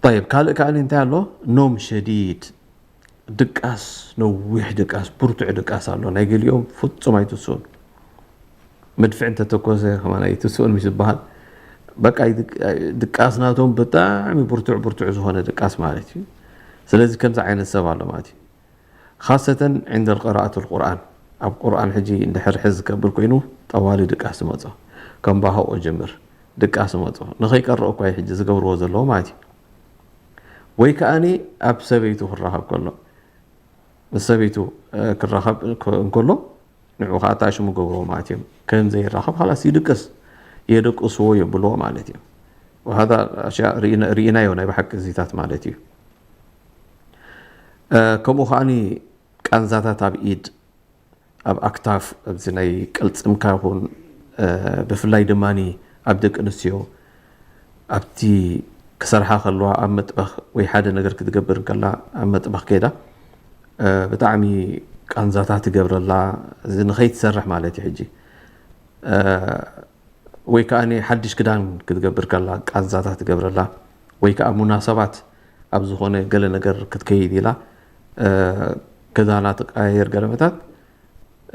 ጠይብ፣ ካልእ ከዓ እንታይ ኣሎ? ኖም ሸዲድ፣ ድቃስ፣ ነዊሕ ድቃስ፣ ብርቱዕ ድቃስ ኣሎ። ናይ ገሊኦም ፍጹም ኣይትስኡን። መድፍዕ እንተተኮሰ ከማን ኣይትስኡን ምስ ዝበሃል፣ በቃ ድቃስ ናቶም ብጣዕሚ ብርቱዕ ብርቱዕ ዝኾነ ድቃስ ማለት እዩ። ስለዚ ከምዚ ዓይነት ሰብ ኣሎ ማለት እዩ። ካሰተን ዕንደ ቅራኣት ልቁርኣን፣ ኣብ ቁርኣን ሕጂ እንድሕር ሕዝ ከብል ኮይኑ ጠዋሊ ድቃስ ዝመጾ፣ ከም ባሆኦ ጀምር ድቃስ ዝመጾ፣ ንኸይቀርኦ እኳ እዩ ሕጂ ዝገብርዎ ዘለዉ ማለት እዩ። ወይ ከኣኒ ኣብ ሰበይቱ ክራኸብ ከሎ፣ ምስ ሰበይቱ ክራኸብ እንከሎ ንዑ ከዓ ኣታሽሙ ገብርዎ ማለት እዮም። ከም ዘይራኸብ ኻላስ ይድቅስ፣ የደቅስዎ የብልዎ ማለት እዩ። ወሃዛ ኣሽያ ርኢናዮ ናይ ብሓቂ እዚታት ማለት እዩ። ከምኡ ከዓኒ ቃንዛታት ኣብ ኢድ፣ ኣብ ኣክታፍ፣ ኣብዚ ናይ ቅልጽምካ ይኹን ብፍላይ ድማ ኣብ ደቂ ኣንስትዮ ኣብቲ ክሰርሓ ከለዋ ኣብ መጥበኽ ወይ ሓደ ነገር ክትገብር እንከላ ኣብ መጥበኽ ከይዳ ብጣዕሚ ቃንዛታት ትገብረላ። እዚ ንኸይትሰርሕ ማለት እዩ። ሕጂ ወይ ከዓ ሓድሽ ክዳን ክትገብር ከላ ቃንዛታት ትገብረላ፣ ወይ ከዓ ሙናሰባት ኣብ ዝኾነ ገለ ነገር ክትከይድ ኢላ ክዳና ትቀያየር ገለመታት፣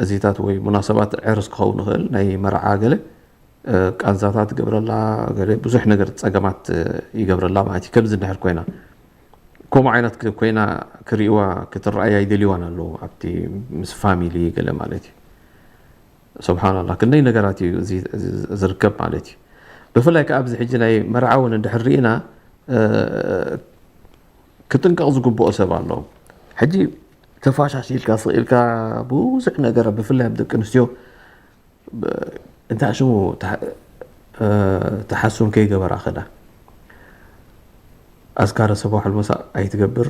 እዚታት ወይ ሙናሰባት ዕርስ ክኸውን ይኽእል፣ ናይ መርዓ ገለ ቃንዛታት ይገብረላ፣ ገለ ብዙሕ ነገር ጸገማት ይገብረላ ማለት እዩ። ከምዚ እንድሕር ኮይና፣ ከምኡ ዓይነት ኮይና ክርእይዋ ክትረኣይ ኣይደልይዋን ኣለዉ ኣብቲ ምስ ፋሚሊ ገለ ማለት እዩ። ስብሓንላ ክንደይ ነገራት እዩ እዚ ዝርከብ ማለት እዩ። ብፍላይ ከዓ ኣብዚ ሕጂ ናይ መርዓ እውን እንድሕር ርኢና ክጥንቀቕ ዝግብኦ ሰብ ኣሎ። ሕጂ ተፋሻሽ ኢልካ ስቕ ኢልካ ብዙሕ ነገር ብፍላይ ኣብ ደቂ ኣንስትዮ እንታይ ሽሙ ተሓሱን ከይገበራ ከዳ ኣስካረ ሰባሕ ልመሳእ ኣይትገብር፣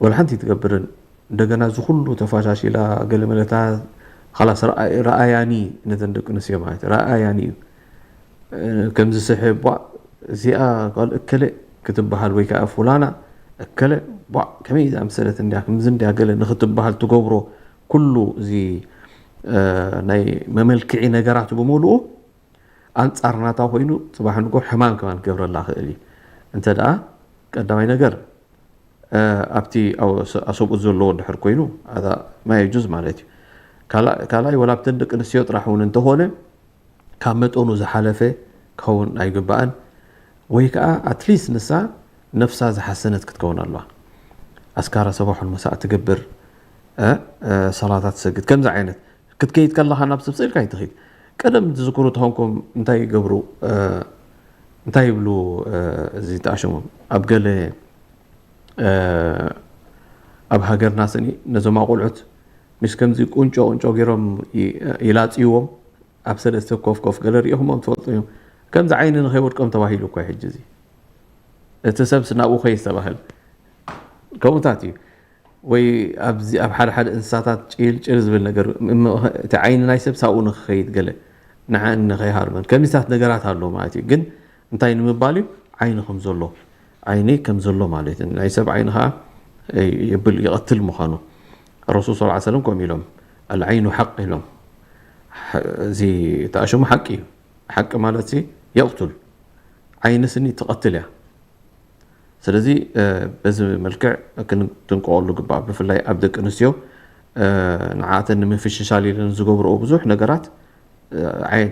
ወላ ሓንቲ ኣይትገብርን። እንደገና እዚ ኩሉ ተፋሻሽ ኢላ ገለ መለታ ላስ ረኣያኒ ነተን ደቂ ኣንስትዮ ማለት ረኣያኒ እዩ። ከምዚ ስሕብ ቧ እዚኣ ጓል እከለ ክትበሃል ወይ ከዓ ፉላና እከለ ቧ ከመይ ዝኣምሰለት እንዲያ ከምዚ እንዲያ ገለ ንክትበሃል ትገብሮ ኩሉ እዚ ናይ መመልክዒ ነገራት ብምሉኡ ኣንጻር ናታ ኮይኑ ጽባሕ ንጎ ሕማም ከማን ክገብረላ ክእል እዩ። እንተ ደኣ ቀዳማይ ነገር ኣብቲ ኣሰብኡት ዘለዎ ድሕር ኮይኑ ማይ ጁዝ ማለት እዩ። ካልኣይ ወላ ብተን ደቂ ኣንስትዮ ጥራሕ እውን እንተኾነ ካብ መጠኑ ዝሓለፈ ክኸውን ኣይግባእን። ወይ ከዓ ኣትሊስት ንሳ ነፍሳ ዝሓሰነት ክትከውን ኣለዋ። ኣስካራ ሰባሑን መሳእ ትገብር፣ ሰላታት ትሰግድ፣ ከምዚ ዓይነት ክትከይድ ከለኻ ናብ ሰብ ስእልካ ኣይትኸይድ። ቀደም ትዝክሩ ተኾንኩም እንታይ ይገብሩ እንታይ ይብሉ እዚ ተኣሸሞም ኣብ ገለ ኣብ ሃገርና ስኒ ነዞም ኣቆልዑት ምስ ከምዚ ቁንጮ ቁንጮ ገይሮም ይላፅይዎም ኣብ ሰለስተ ኮፍ ኮፍ ገለ ሪኢኹሞም ትፈልጡ እዮም። ከምዚ ዓይኒ ንኸይወድቆም ተባሂሉ እኮ ሕጂ እዚ እቲ ሰብስ ናብኡ ከይስተባህል ከምኡታት እዩ። ወይ ኣብዚ ኣብ ሓደ ሓደ እንስሳታት ጭል ጭል ዝብል ነገር እቲ ዓይኒ ናይ ሰብ ሳብኡ ንክኸይድ ገለ ንዓን ንኸይሃርመን ከሚሳት ነገራት ኣሎ ማለት እዩ። ግን እንታይ ንምባል እዩ? ዓይኒ ከም ዘሎ ዓይኒ ከም ዘሎ ማለት እዩ። ናይ ሰብ ዓይኒ ከዓ የብል ይቐትል ምዃኑ ረሱል ስ ሰለም ከምኡ ኢሎም ኣልዓይኑ ሓቅ ኢሎም። እዚ ተኣሸሙ ሓቂ እዩ። ሓቂ ማለት የቕቱል ዓይኒ ስኒ ትቐትል እያ። ስለዚ በዚ መልክዕ ክንጥንቀቐሉ ግባእ። ብፍላይ ኣብ ደቂ ኣንስትዮ ንዓተን ንምፍሽሻል ኢለን ዝገብርኦ ብዙሕ ነገራት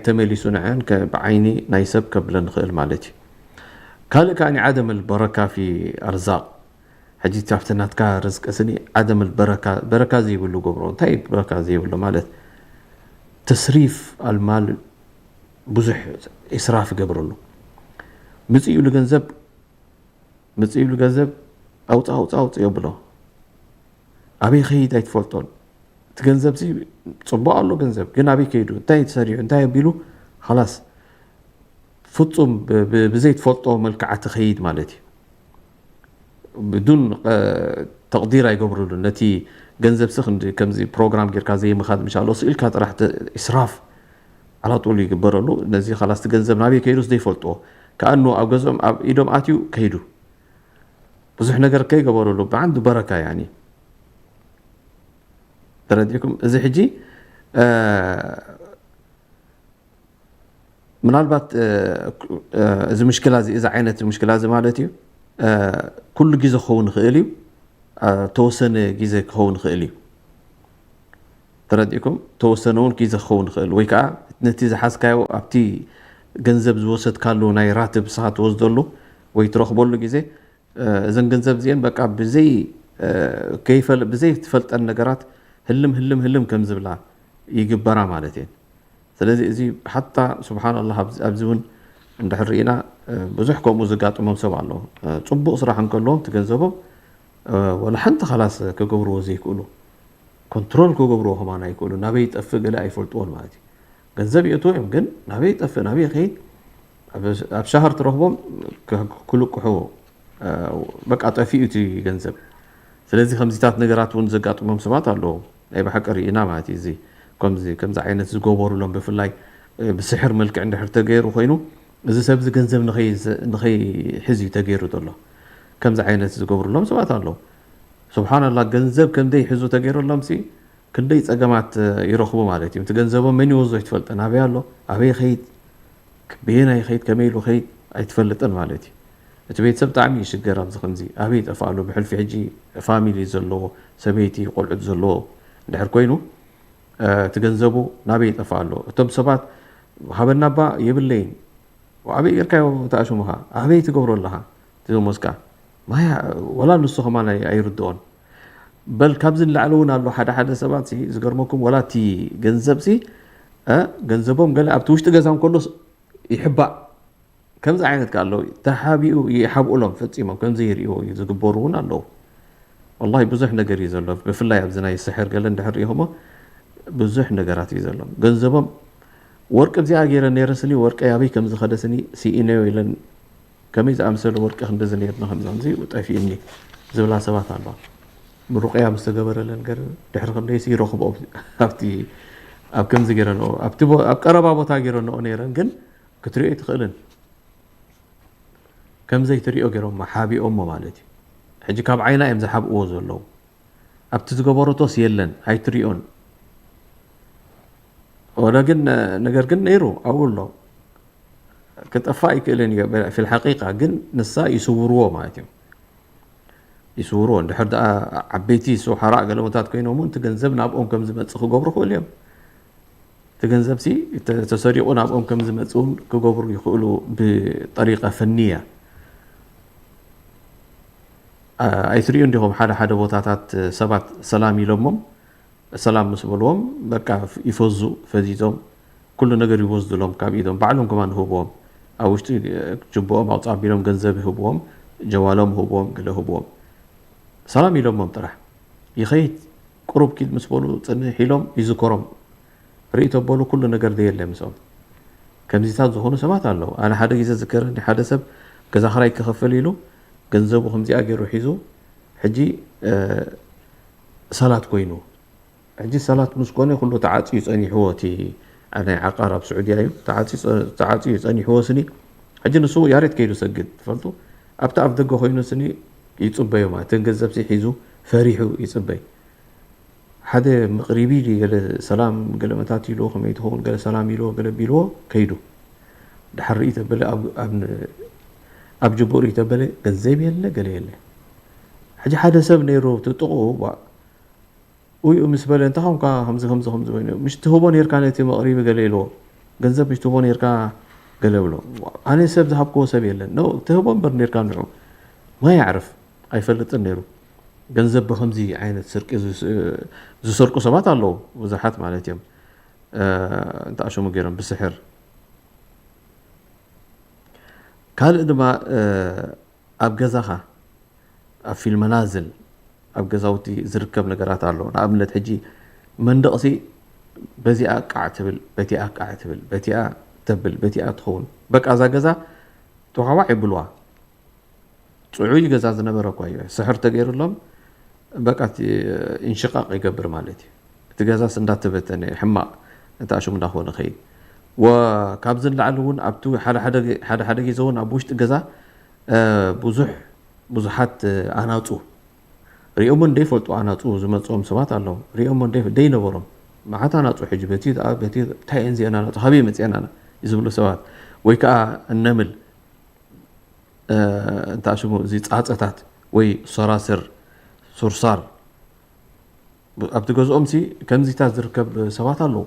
ተመሊሱ ንዐን ብዓይኒ ናይ ሰብ ከብለን ንኽእል ማለት እዩ። ካልእ ከኣ ዓደም ኣልበረካ ፊ ኣርዛቅ ሕጂ ካብቲ ናትካ ርዝቂ ስኒ ዓደም ኣልበረካ በረካ ዘይብሉ ገብሮ። እንታይ በረካ ዘይብሉ ማለት ተስሪፍ ኣልማል ብዙሕ ኢስራፍ ይገብረሉ። ምጽእ ኢሉ ገንዘብ ምጽእ ኢሉ ገንዘብ ኣውጽእ ኣውጽእ ኣውጽእ የብሎ። ኣበይ ኸይድ ኣይትፈልጦን። እቲ ገንዘብ ሲ ጽቡቕ ኣሎ ገንዘብ ግን ኣበይ ከይዱ እንታይ ተሰሪሑ እንታይ ኣቢሉ ላስ ፍጹም ብዘይትፈልጦ መልክዓ ትኸይድ ማለት እዩ። ብዱን ተቕዲር ኣይገብርሉን። ነቲ ገንዘብ ሲ ከምዚ ፕሮግራም ጌርካ ዘይምኻድ ምሻሎ ስኢልካ ጥራሕ ኢስራፍ ዓላጡሉ ይግበረሉ። ነዚ ላስ እቲ ገንዘብ ናበይ ከይዱስ ዘይፈልጥዎ ከኣኑ ኣብ ገዝኦም ኣብ ኢዶም ኣትዩ ከይዱ ብዙሕ ነገር ከይገበረሉ ብዓንዱ በረካ ያኒ ተረዲእኩም። እዚ ሕጂ ምናልባት እዚ ምሽክላ እዚ እዚ ዓይነት ምሽክላ እዚ ማለት እዩ ኩሉ ግዜ ክኸውን ይኽእል እዩ። ተወሰነ ግዜ ክኸውን ይኽእል እዩ። ተረዲእኩም። ተወሰነ እውን ግዜ ክኸውን ይኽእል ወይ ከዓ ነቲ ዝሓዝካዮ ኣብቲ ገንዘብ ዝወሰድካሉ ናይ ራትብ ንስኻ ትወስደሉ ወይ ትረኽበሉ ግዜ እዘን ገንዘብ እዚአን በቃ ብዘይ ከይፈል ብዘይ ትፈልጠን ነገራት ህልም ህልም ህልም ከም ዝብላ ይግበራ ማለት እየን። ስለዚ እዚ ሓታ ስብሓን ኣላህ ኣብዚ እውን እንድሕር ርኢና ብዙሕ ከምኡ ዘጋጥሞም ሰብ ኣሎ። ፅቡቕ ስራሕ እንከለዎም ትገንዘቦም ወላ ሓንቲ ኻላስ ክገብርዎ ዘይክእሉ ኮንትሮል ክገብርዎ ከማን ኣይክእሉ ናበይ ይጠፍእ ገለ ኣይፈልጥዎን ማለት እዩ። ገንዘብ የእትዎ እዮም ግን ናበይ ይጠፍእ ናበይ ይኸይድ ኣብ ሻሃር ትረኽቦም ክልቅሑ በቃ ጠፊኡ እቲ ገንዘብ። ስለዚ ከምዚታት ነገራት እውን ዘጋጥሞም ሰባት ኣለዉ። ናይ ብሓቂ ርኢና ማለት እዩ። እዚ ከምዚ ከምዚ ዓይነት ዝገበሩሎም ብፍላይ ብስሕር መልክዕ እንድሕር ተገይሩ ኮይኑ እዚ ሰብ እዚ ገንዘብ ንኸይሕዝ እዩ ተገይሩ ዘሎ። ከምዚ ዓይነት ዝገብሩሎም ሰባት ኣለዉ። ስብሓንላ ገንዘብ ከምደይሕዙ ተገይሩሎም ሲ ክንደይ ጸገማት ይረኽቡ ማለት እዩ። እቲ ገንዘቦም መን ይወዞ ይትፈልጠ ናበይ ኣሎ ኣበይ ኸይድ ብየናይ ኸይድ ከመይ ኢሉ ኸይድ ኣይትፈልጥን ማለት እዩ። እቲ ቤተሰብ ብጣዕሚ ይሽገር ኣብዚ ከምዚ ኣበይ ይጠፍእ ኣሎ ብሕልፊ ሕጂ ፋሚሊ ዘለዎ ሰበይቲ ቆልዑት ዘለዎ እንድሕር ኮይኑ እቲ ገንዘቡ ናበይ ይጠፍእ ኣሎ። እቶም ሰባት ሃበና እባ የብለይን። ኣበይ ጌርካዮ እቲ ኣሽሙኻ? ኣበይ ትገብሮ ኣለኻ? እቲ ደሞዝካ? ማያ፣ ወላ ንሱ ከማን ኣይ-፣ ኣይርድኦን። በል ካብዚ ንላዕሊ እውን ኣሎ። ሓደ ሓደ ሰባት ሲ ዝገርመኩም፣ ወላ እቲ ገንዘብ ሲ፣ እ፣ ገንዘቦም ገለ ኣብቲ ውሽጢ ገዛ እንከሎስ ይሕባእ። ከምዚ ዓይነት ከ ኣለዉ። ተሓቢኡ ይሓብኡሎም ፈጺሞም፣ ከም ዘይርእይዎ እዩ ዝግበሩ እውን ኣለዉ። ወላሂ ብዙሕ ነገር እዩ ዘሎ። ብፍላይ ኣብዚ ናይ ስሕር ገለ እንድሕር ርኢኹሞ ብዙሕ ነገራት እዩ ዘሎ። ገንዘቦም፣ ወርቂ እዚኣ ገይረ ነይረ ስኒ፣ ወርቂ ኣበይ ከም ዝኸደ ስኒ ስኢነዮ ኢለን፣ ከመይ ዝኣመሰለ ወርቂ ክንድዚ ነይርና ከምዚ ከምዚ ጠፊእኒ ዝብላ ሰባት ኣለዋ። ምሩቅያ ምስ ተገበረለን ገለ ድሕሪ ክንደይሲ ይረኽብኦ ኣብቲ፣ ኣብ ከምዚ ገይረንኦ፣ ኣብቲ ቦ-፣ ኣብ ቀረባ ቦታ ገይረንኦ ነይረን፣ ግን ክትሪኦ ኣይትኽእልን። ከም ዘይትሪኦ ገይሮሞ ሓቢኦሞ ማለት እዩ። ሕጂ ካብ ዓይና እዮም ዝሓብእዎ ዘለዉ። ኣብቲ ዝገበረቶስ የለን፣ ኣይትሪኦን። ወለ ግን፣ ነገር ግን ነይሩ፣ ኣብኡ ኣሎ። ክጠፍእ ኣይክእልን እዩ፣ ፊል ሓቂቃ ግን ንሳ ይስውርዎ ማለት እዮም። ይስውርዎ። እንድሕር ደኣ ዓበይቲ ሰሓራ ገለመታት ኮይኖም እውን እቲ ገንዘብ ናብኦም ከም ዝመጽእ ክገብሩ ይኽእሉ እዮም። እቲ ገንዘብ ሲ ተ-፣ ተሰሪቑ ናብኦም ከም ዝመጽእ እውን ክገብሩ ይኽእሉ ብጠሪቃ ፈንያ። ኣ-፣ ኣይትርእዩ እንዲኹም ሓደ ሓደ ቦታታት ሰባት ሰላም ኢሎሞም፣ ሰላም ምስ በልዎም በቃ ይፈዙ፣ ፈዚዞም ኩሉ ነገር ይወስዱሎም ካብ ኢዶም፣ ባዕሎም ከማን ይህብዎም። ኣብ ውሽጢ እ፣ ጅቦኦም ኣውጽእ ኣቢሎም ገንዘብ ይህብዎም፣ ጀዋሎም ይህብዎም፣ ገለ ይህብዎም። ሰላም ኢሎሞም ጥራሕ። ይኸይድ፣ ቁሩብ ኪድ ምስ በሉ ጽንሕ ኢሎም ይዝከሮም። ርእይ ተበሉ ኩሉ ነገር ደየለ ምስኦም። ከምዚታት ዝኾኑ ሰባት ኣለዉ። ኣነ ሓደ ግዜ ዝከረኒ ሓደ ሰብ ገዛ ክራይ ክኸፍል ኢሉ ገንዘቡ ከምዚኣ ገይሩ ሒዙ ሕጂ፣ እ፣ ሰላት ኮይኑ። ሕጂ ሰላት ምስ ኮነ ኩሉ ተዓጽዩ ጸኒሕዎ፣ እቲ ናይ ዓቃር ኣብ ስዑድያ እዩ። ተዓጽዩ ጸ-፣ ተዓጽዩ ጸኒሕዎ ስኒ። ሕጂ ንሱ ያሬት ከይዱ ሰግድ ትፈልጡ። ኣብቲ ኣፍ ደገ ኮይኑ ስኒ ይጽበዮ ማለት፣ እተን ገንዘብ ሲ ሒዙ ፈሪሑ ይጽበይ። ሓደ መቕሪቢ ድዩ ገለ ሰላም ገለ መታት ኢልዎ፣ ከመይ ትኸውን ገለ ሰላም ኢልዎ፣ ገለ ቢልዎ ከይዱ። ድሓር ርኢ ተበለ ኣብ፣ ኣብ ን-፣ ኣብ ጅቡእ ርኢ ተበለ ገንዘብ የለ፣ ገለ የለ። ሕጂ ሓደ ሰብ ነይሩ እቲ ጥቕኡ፣ ዋ፣ ውይኡ ምስ በለ፣ "እንታይ ኾንካ ከምዚ፣ ከምዚ፣ ከምዚ ኮይኑ? ምሽ ትህቦ ነይርካ ነቲ መቕሪቢ?" ገለ ኢልዎ። "ገንዘብ ምሽ ትህቦ ነይርካ?" ገለ ብሎ። "ኣነ ሰብ ዝሃብክዎ ሰብ የለን." ኖ፣ ትህቦ እምበር ነይርካ ንዑ። ማይ ኣዕርፍ ኣይፈልጥን ነይሩ። ገንዘብ ብኸምዚ ዓይነት ስርቂ ዝስ-፣ ዝሰርቁ ሰባት ኣለዉ፣ ብዙሓት ማለት እዮም። እ፣ እንተኣሸሙ ገይሮም ብስሕር። ካልእ ድማ፣ እ፣ ኣብ ገዛኻ፣ ኣብ ፊል መናዝል፣ ኣብ ገዛውቲ ዝርከብ ነገራት ኣሎ። ንኣብነት ሕጂ መንደቕሲ በዚኣ ቃዕ ትብል፣ በቲኣ ቃዕ ትብል፣ በቲኣ ተብል፣ በቲኣ ትኸውን። በቃ እዛ ገዛ ጥዋዕዋዕ ይብልዋ። ጽዑይ ገዛ ዝነበረ እኳ እዩ። ስሕር ተገይሩሎም በቃ እቲ እንሽቃቕ ይገብር ማለት እዩ። እቲ ገዛስ እንዳተበተነ ሕማቕ እንተ ኣሽሙ እንዳኾነ ኸይድ። ወ-፣ ካብዚ ንላዕሊ እውን ኣብቲ ሓደ ሓደ ገ-፣ ሓደ ሓደ ግዜ እውን ኣብ ውሽጢ ገዛ፣ እ፣ ብዙሕ፣ ብዙሓት፣ እ፣ ኣናጹ ሪኦሞ እንደይፈልጡ ኣናጹ ዝመጽኦም ሰባት ኣለዉ። ሪኦሞ እንደይ-፣ ደይነበሮም። መዓት ኣናጹ ሕጂ በቲ ደኣ፣ በቲ እንታይ እየን እዚአን ኣናጹ? ካበይ መጺአን ኣና-፣ ዝብሉ ሰባት። ወይ ከኣ እነምል፣ እ፣ እንታይ ሽሙ፣ እዚ ጻጸታት ወይ ሰራስር፣ ሱርሳር፣ ብ-፣ ኣብቲ ገዝኦም ሲ ከምዚታት ዝርከብ ሰባት ኣለዉ።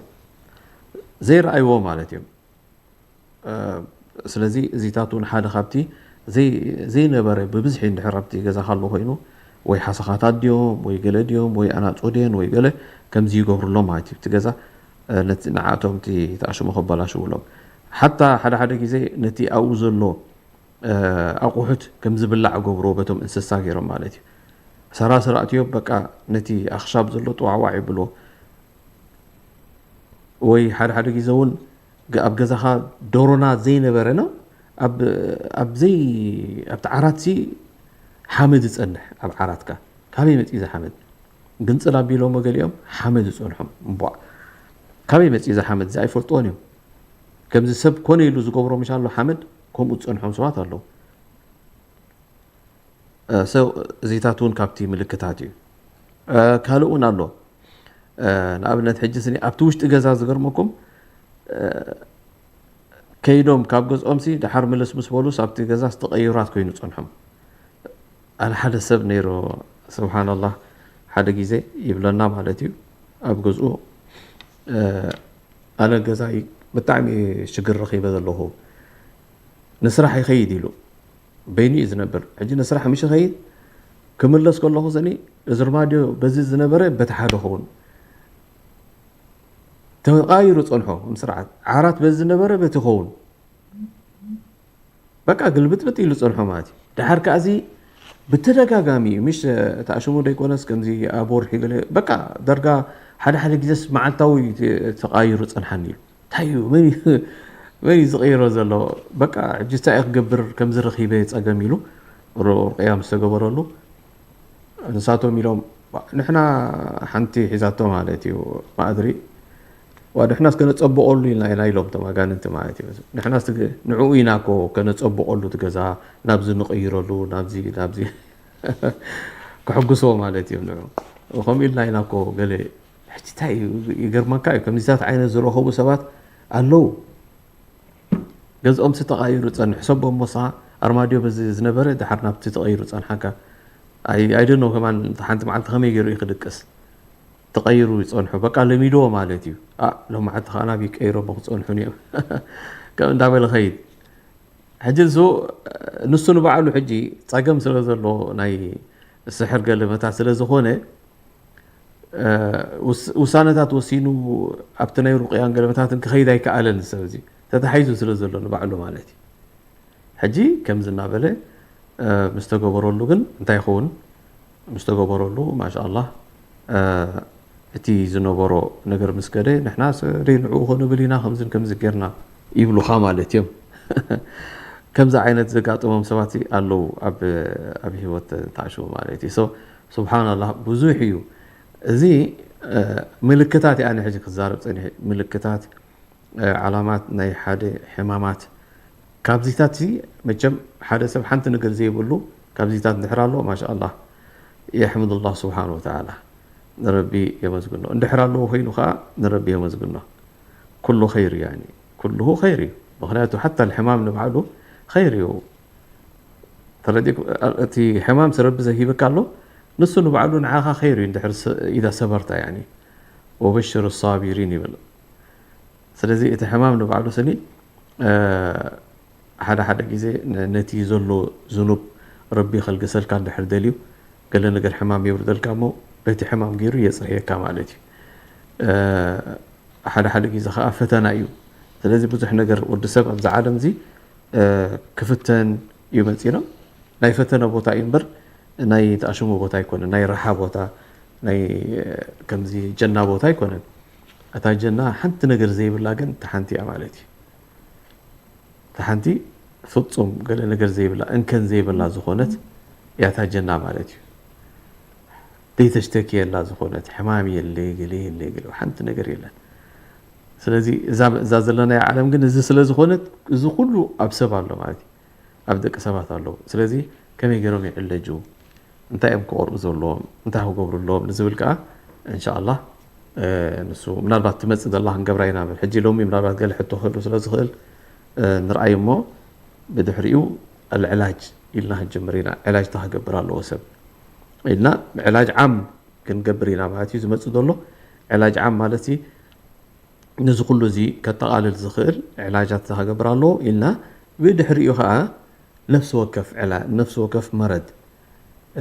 ዘይረኣይዎ ማለት እዮም። እ፣ ስለዚ እዚታት እውን ሓደ ካብቲ ዘይ-፣ ዘይነበረ ብብዝሒ እንድሕር ኣብቲ ገዛኻ ኣሎ ኮይኑ፣ ወይ ሓሰኻታት ድዮም፣ ወይ ገለ ድዮም፣ ወይ ኣናጹ ድየን፣ ወይ ገለ ከምዚ ይገብሩሎም ማለት እዩ። እቲ ገዛ፣ እ፣ ነቲ ንዓቶም እቲ ተኣሽሞ ከበላሽውሎም። ሓታ ሓደ ሓደ ግዜ ነቲ ኣብኡ ዘሎ፣ እ፣ ኣቑሑት ከም ዝብላዕ ገብርዎ በቶም እንስሳ ገይሮም ማለት እዩ። ሰራስር ኣእትዮም በቃ ነቲ ኣኽሻብ ዘሎ ጥዋዕዋዕ ይብልዎ። ወይ ሓደ ሓደ ግዜ እውን ግ-፣ ኣብ ገዛኻ ዶሮና ዘይነበረ ነው፣ ኣብ፣ ኣብ ዘይ-፣ ኣብቲ ዓራትሲ ሓመድ ዝጸንሕ ኣብ ዓራትካ። ካበይ መጺኡ እዚ ሓመድ? ግንጽል ኣቢሎሞ ገሊኦም ሓመድ ዝጸንሖም። እምቧእ። ካበይ መጺኡ እዚ ሓመድ? እዚ ኣይፈልጥዎን እዮም። ከምዚ ሰብ ኮነ ኢሉ ዝገብሮ ምሽ ኣሎ ሓመድ፣ ከምኡ ዝጸንሖም ሰባት ኣለዉ። እ፣ ሰው እዚታት እውን ካብቲ ምልክታት እዩ። እ፣ ካልእ እውን ኣሎ። እ፣ ንኣብነት ሕጂ ስኒ ኣብቲ ውሽጢ ገዛ ዝገርመኩም፣ እ፣ ከይዶም ካብ ገዝኦም ሲ ደሓር ምልስ ምስ በሉስ ኣብቲ ገዛስ ተቐይራት ኮይኑ ጸንሖም። ኣነ ሓደ ሰብ ነይሩ፣ ስብሓንላህ፣ ሓደ ግዜ ይብለና ማለት እዩ፣ ኣብ ገዝኡ፣ እ፣ ኣነ ገዛ ይ-፣ ብጣዕሚ ሽግር ረኺበ ዘለኹ። ንስራሕ ይኸይድ ኢሉ በይኑ እዩ ዝነብር። ሕጂ ንስራሕ ምሽ ይኸይድ፣ ክምለስ ከለኹ ስኒ፣ እዚ ርማድዮ በዚ ዝነበረ በቲ ሓደ ኸውን። ተቓይሩ ጸንሖ። ምስርዓት ዓራት በዚ ዝነበረ በቲ ኸውን። በቃ ግልብጥብጥ ኢሉ ጸንሖ ማለት እዩ። ደሓር ከኣ እዚ ብተደጋጋሚ እዩ፣ ምሽ ተኣሽሙ ደይኮነስ፣ ከምዚ ኣብ ወርሒ ገለ በቃ ዳርጋ ሓደ ሓደ ግዜስ መዓልታዊ እዩ ተ-፣ ተቓይሩ ጸንሓኒ ኢሉ። እንታይ እዩ? መን እዩ፣ መን እዩ ዝቕይሮ ዘሎ? በቃ ሕጂ እንታይ እየ ክገብር? ከምዚ ረኺበ ጸገም ኢሉ ሩ-፣ ሩቕያ ምስ ተገበረሉ፣ ንሳቶም ኢሎም፣ ንሕና ሓንቲ ሒዛቶ ማለት እዩ ማእድሪ፣ ዋ፣ ንሕናስ ከነጸብቐሉ ኢልና ኢና ኢሎም እቶም ኣጋንንቲ ማለት እዩ። ንሕናስ ትግ-፣ ንዕኡ ኢና እኮ ከነጸብቐሉ እቲ ገዛ፣ ናብዚ ንቕይረሉ፣ ናብዚ፣ ናብዚ ከሕጉስዎ ማለት እዩ ንዑ። ከምኡ ኢልና ኢና እኮ ገለ። ሕጂ እንታይ እዩ? ይገርመካ እዩ፣ ከምዚታት ዓይነት ዝረኸቡ ሰባት ኣለዉ። ገዝኦምሲ ተቓይሩ ጸንሕ፣ ሰቦም ሞሳ ኣርማድዮ በዚ ዝነበረ ድሓር ናብቲ ተቐይሩ ጸንሓካ። ኣይ፣ I don't know ከማን፣ ሓንቲ መዓልቲ ከመይ ገይሩ እዩ ክድቅስ? ተቐይሩ ይጸንሑ፣ በቃ ለሚድዎ ማለት እዩ። ኣ፣ ሎማዓንቲ ከኣ ናብይ ቀይሮሞ ክጸንሑ እዮም። ከም እንዳበለ ኸይድ። ሕጂ ንሱ፣ ንሱ ንባዕሉ ሕጂ ጸገም ስለ ዘሎ ናይ ስሕር ገለመታት ስለ ዝኾነ፣ እ፣ ውስ-፣ ውሳነታት ወሲኑ ኣብቲ ናይ ሩቕያን ገለመታትን ክኸይድ ኣይከኣለን። ሰብ እዚ ተታሒዙ ስለ ዘሎ ንባዕሉ ማለት እዩ። ሕጂ ከምዚ እናበለ፣ እ፣ ምስ ተገበረሉ ግን እንታይ ይኸውን? ምስ ተገበረሉ ማሻኣላህ፣ እ፣ እቲ ዝነበሮ ነገር ምስ ከደ፣ ንሕና ስ-፣ ደይ ንዕኡ ክንብል ኢና፣ ከምዝን ከምዚ ጌርና ይብሉኻ ማለት እዮም። ከምዚ ዓይነት ዘጋጥሞም ሰባት ኣለዉ ኣብ፣ ኣብ ህይወት ተኣሽቡ ማለት እዩ። So፣ ሱብሓነላህ፣ ብዙሕ እዩ። እዚ፣ እ፣ ምልክታት እየ ኣነ ሕጂ ክዛረብ ጸኒሐ። ምልክታት፣ እ፣ ዓላማት ናይ ሓደ ሕማማት። ካብዚታት እዚ መቸም ሓደ ሰብ ሓንቲ ነገር ዘይብሉ ካብዚታት እንድሕር ኣሎ፣ ማሻኣላህ፣ የሕምዱላህ ስብሓን ወተዓላ፣ ንረቢ የመስግኖ። እንድሕር ኣለዎ ኮይኑ ከዓ ንረቢ የመስግኖ። ኩሉ ኸይር፣ ያኒ፣ ኩልሁ ኸይር እዩ። ምኽንያቱ ሓታ ልሕማም ንባዕሉ ኸይር እዩ። ተረዲእኩ? እቲ ሕማም ስረቢ ዘሂብካ ኣሎ፣ ንሱ ንባዕሉ ንዓኻ ኸይር እዩ፣ እንድሕር ሰ-፣ ኢዛ ሰበርታ፣ ያኒ፣ ወበሽር ሳቢሪን ይብል። ስለዚ እቲ ሕማም ንባዕሉ ስኒ፣ እ፣ ሓደ ሓደ ግዜ ነ-፣ ነቲ ዘሎ ዝኑብ ረቢ ከልግሰልካ እንድሕር ደልዩ፣ ገለ ነገር ሕማም የውርደልካ እሞ፣ በቲ ሕማም ገይሩ የጽርየካ ማለት እዩ። እ፣ ሓደ ሓደ ግዜ ኸዓ ፈተና እዩ። ስለዚ ብዙሕ ነገር ወዲ ሰብ ኣብዚ ዓለም እዚ፣ እ፣ ክፍተን እዩ መጺኡ። ናይ ፈተነ ቦታ እዩ እምበር፣ ናይ ተኣሽሙ ቦታ ኣይኮነን። ናይ ራሓ ቦታ፣ ናይ፣ እ፣ ከምዚ ጀና ቦታ ኣይኮነን። እታ ጀና ሓንቲ ነገር ዘይብላ ግን እታ ሓንቲ እያ ማለት እዩ። እታ ሓንቲ ፍጹም ገለ ነገር ዘይብላ፣ እንከን ዘይብላ ዝኾነት እያ እታ ጀና ማለት እዩ። ዘይተሽተክየላ ዝኾነት፣ ሕማም የለ፣ ገለ የለ፣ ገለ ሓንቲ ነገር የለን። ስለዚ እዛ፣ እዛ ዘለናያ ዓለም ግን እዚ ስለ ዝኾነት፣ እዚ ኩሉ ኣብ ሰብ ኣሎ ማለት እዩ። ኣብ ደቂ ሰባት ኣለዉ። ስለዚ ከመይ ገይሮም ይዕለጁ? እንታይ እዮም ክቐርኡ ዘለዎም? እንታይ ክገብሩ ኣለዎም? ንዝብል ከኣ እንሻኣላህ፣ እ፣ ንሱ ምናልባት ትመጽእ ዘላ ክንገብራ ኢና ንብል። ሕጂ ሎሚ ምናልባት ገለ ሕቶ ክህሉ ስለ ዝኽእል፣ እ፣ ንርኣይ እሞ ብድሕሪኡ ኣልዕላጅ ኢልና ክንጅምር ኢና። ዕላጅ እንታይ ክገብር ኣለዎ ሰብ ኢልና ዕላጅ ዓም ክንገብር ኢና ማለት እዩ ዝመጽእ ዘሎ። ዕላጅ ዓም ማለት እዚ ነዚ ኩሉ እዚ ከጠቓልል ዝኽእል ዕላጃት እንታይ ክገብር ኣለዎ ኢልና፣ ብድሕሪኡ ኸዓ ነፍሲ ወከፍ ዕላ-፣ ነፍሲ ወከፍ መረድ፣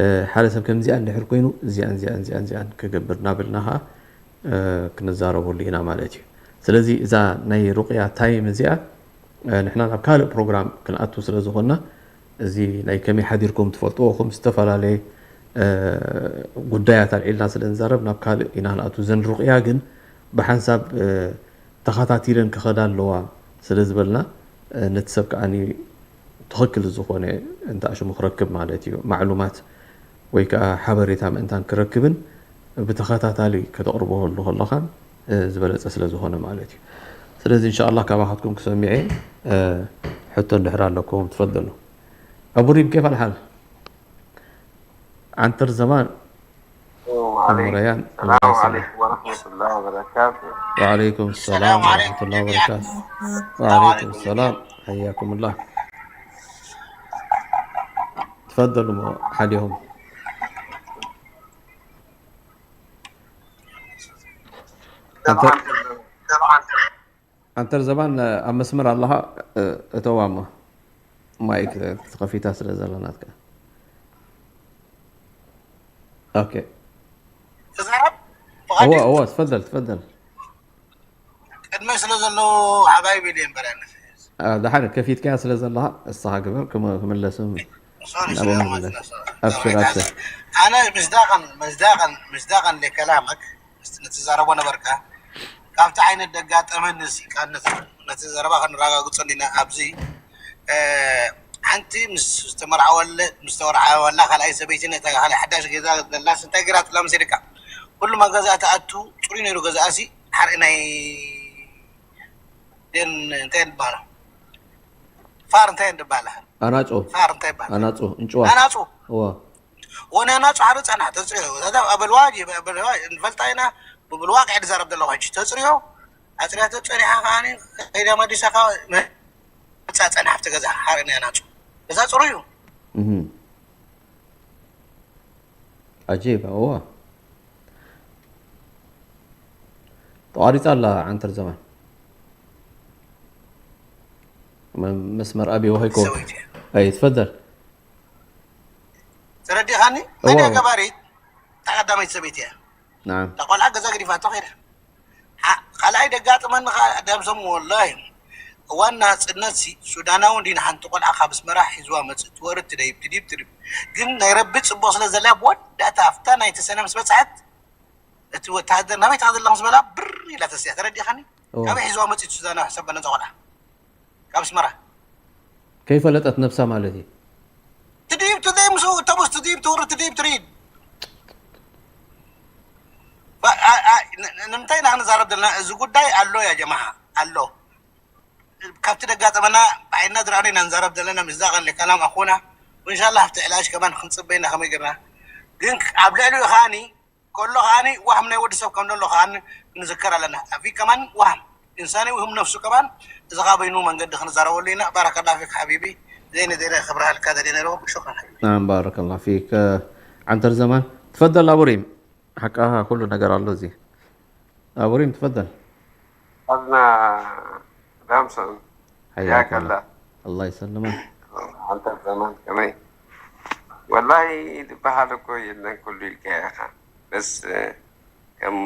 እ፣ ሓደ ሰብ ከምዚኣ እንድሕር ኮይኑ እዚኣን፣ እዚኣን፣ እዚኣን፣ እዚኣን ክገብር እናበልና ኸዓ፣ እ፣ ክንዛረበሉ ኢና ማለት እዩ። ስለዚ እዛ ናይ ሩቕያ ታይም እዚኣ፣ እ፣ ንሕና ናብ ካልእ ፕሮግራም ክንኣቱ ስለ ዝኾንና፣ እዚ ናይ ከመይ ሓዲርኩም ትፈልጥዎ፣ ከም ዝተፈላለየ፣ እ፣ ጉዳያት ኣልዒልና ስለ ንዛረብ ናብ ካልእ ኢና ክንኣቱ። እዘን ሩቕያ ግን ብሓንሳብ፣ እ፣ ተኸታቲለን ክኸዳ ኣለዋ ስለ ዝበልና፣ እ፣ ነቲ ሰብ ከኣ ትኽክል ዝኾነ እንተ ኣሽሙ ክረክብ ማለት እዩ። ማዕሉማት ወይ ከኣ ሓበሬታ ምእንታን ክረክብን ብተኸታታሊ ከተቕርበሉ ከለኻን፣ እ፣ ዝበለጸ ስለ ዝኾነ ማለት እዩ። ስለዚ እንሻኣላህ ካባኻትኩም ክሰሚዐ፣ እ፣ ሕቶ እንድሕር ኣለኩም ትፈደሉ። أبو ريم، كيف الحال؟ عنتر زمان. وعليكم أم ريان، السلام الله يسلمك. عليكم ورحمة الله وبركاته. وعليكم السلام ورحمة الله وبركاته. وعليكم السلام. حياكم الله. تفضلوا، حاليهم. أنت ዓንተር ዘማን ኣብ መስመር ኣለኻ? እተዋ እሞ ማይክ ተኸፊታ ስለ ዘላ ናትካ። ኦኬ። ተዛረብ እዎ ብቐሊል እዎ፣ ትፈደል ትፈደል። ቅድመ ስለ ዘለዉ ሓባይብ ኢለ እምበር ኣይነፍስ አ፣ ደሓር ከፊትካያ ስለ ዘለኻ እስኻ ግበር ክም- ክምለስም ሶሪ ናብኦም ስለ ምለስ። ማለት ኣብሽር ኣብሽር። ኣነ ምስዳቀን ምስዳቀን ምስዳቀን ለከላመክ ምስ ንትዛረቦ ነበርካ ካብቲ ዓይነት ደጋጠመኒ እዚ ቃነት ነቲ ዘረባ ከነረጋግጾ እንዲና ኣብዚ እ፣ ሓንቲ ምስ ዝተመርዓወለ ምስ ተወርዓወላ ካልኣይ ሰበይቲ ነታ ካልኣይ ሓዳሽ ገዛ ዘላስ እንታይ ገይራ ትላ መሲልካ ኩሉ መገዛ ትኣቱ ፅሩይ ነይሩ ገዛኣሲ ሓርኢ ናይ ደን እንታይ ንበሃሎ ፋር እንታይ ንበሃላ ኣናጹ ፋር እንታይ ይበሃል ኣናጹ እንጭዋ ኣናፁ እዎ ወነ ኣናፁ ሓደ ፀና ተፅሪዮ በልዋ በልዋ ንፈልጣ ኢና ብብልዋ ቅዕ ዝዛረብ ዘለኹ ሕጂ ተፅሪዮ ኣፅሪያ ተፀኒሓ ከዓኒ ከይዳ መዲሳ ከዓ መፃ ፀና ኣብቲ ገዛ ሓረኒ ኣናፁ ገዛ ፅሩይ እዩ እህ ዓጂብ እዎ ተቋሪጻ ኣላ ዓንተር ዘማን መ- መስመር ኣብይ ወሃይኮ ሰበይቲ እያ ኣይ ትፈደል ተረዲኻኒ እዎ መድያ ገባሪት ተቐዳመይቲ ሰበይቲ እያ ናዓም እታ ቆልዓ ገዛ ገዲፋቶ ከይዳ ሓ- ካልኣይ ደጋጥመኒ ከዓ ደምሶም ወላሂ እዋን ናፅነት ሲ ሱዳናዊ እንዲ ንሓንቲ ቆልዓ ካብ ኣስመራ ሒዝዋ መፅእ ትወርድ ትደይብ ትዲብ ትድብ ግን ናይ ረቢ ፅቡቅ ስለ ዘላ ብወዳእታ ኣብታ ናይ ተሰነ ምስ በፅሐት እቲ ወታሃደር ናበይ ትኸድ ኣለኹ ዝበላ ብር ኢላ ተስያ ተረዲኻኒ እዎ ካበይ ሒዝዋ መፅእ ሱዳናዊ ሕሰብ በለንዛ ቆልዓ ካብ ኣስመራ ከይፈለጠት ነብሳ ማለት እዩ ትድይብ ትደይ ምስ ተቡስ ትድይብ ትውርድ ትድይብ ትርኢድ ባ- ኣ- ኣ- ን- ን- ንምንታይ ኢና ክንዛረብ ዘለና እዚ ጉዳይ ኣሎ ያ ጀማዓ ኣሎ ካብቲ ደጋጠመና ብዓይንና ዝረኣና ኢና ንዛረብ ዘለና ምስዛ ቀን ከላም ኣኾና ወንሻላ ኣብቲ ዕላጅ ከማን ክንፅበ ኢና ከመይ ገርና ግን ኣብ ልዕሊኡ ከዓኒ ከሎ ከዓኒ ዋህም ናይ ወዲ ሰብ ከም ዘሎ ከዓኒ ክንዝከር ኣለና ኣፊ ከማን ዋህም ኢንሳን ውህም ነፍሱ ከማን እዚ ካብ በይኑ መንገዲ ክንዛረበሉ ኢና ባረከላ ፊክ ሓቢቢ ዘይነ ዘይነ ክብርሃልካ ደሊነ ኣለኹ ሽክራን ሓቢቢ نعم بارك الله فيك ዓንተር ዘማን ትፈደል ኣቡሪም ሓቃኻ ኩሉ ነገር ኣሎ እዚ ኣቡሪም ትፈደል ኣዝና ዳምሶን حياك ያከላ الله الله يسلمك ኣንተ ዘማን ከመይ ወላሂ ዝበሃል እኮ የለን ኩሉ ኢልካ ኢኻ በስ ከም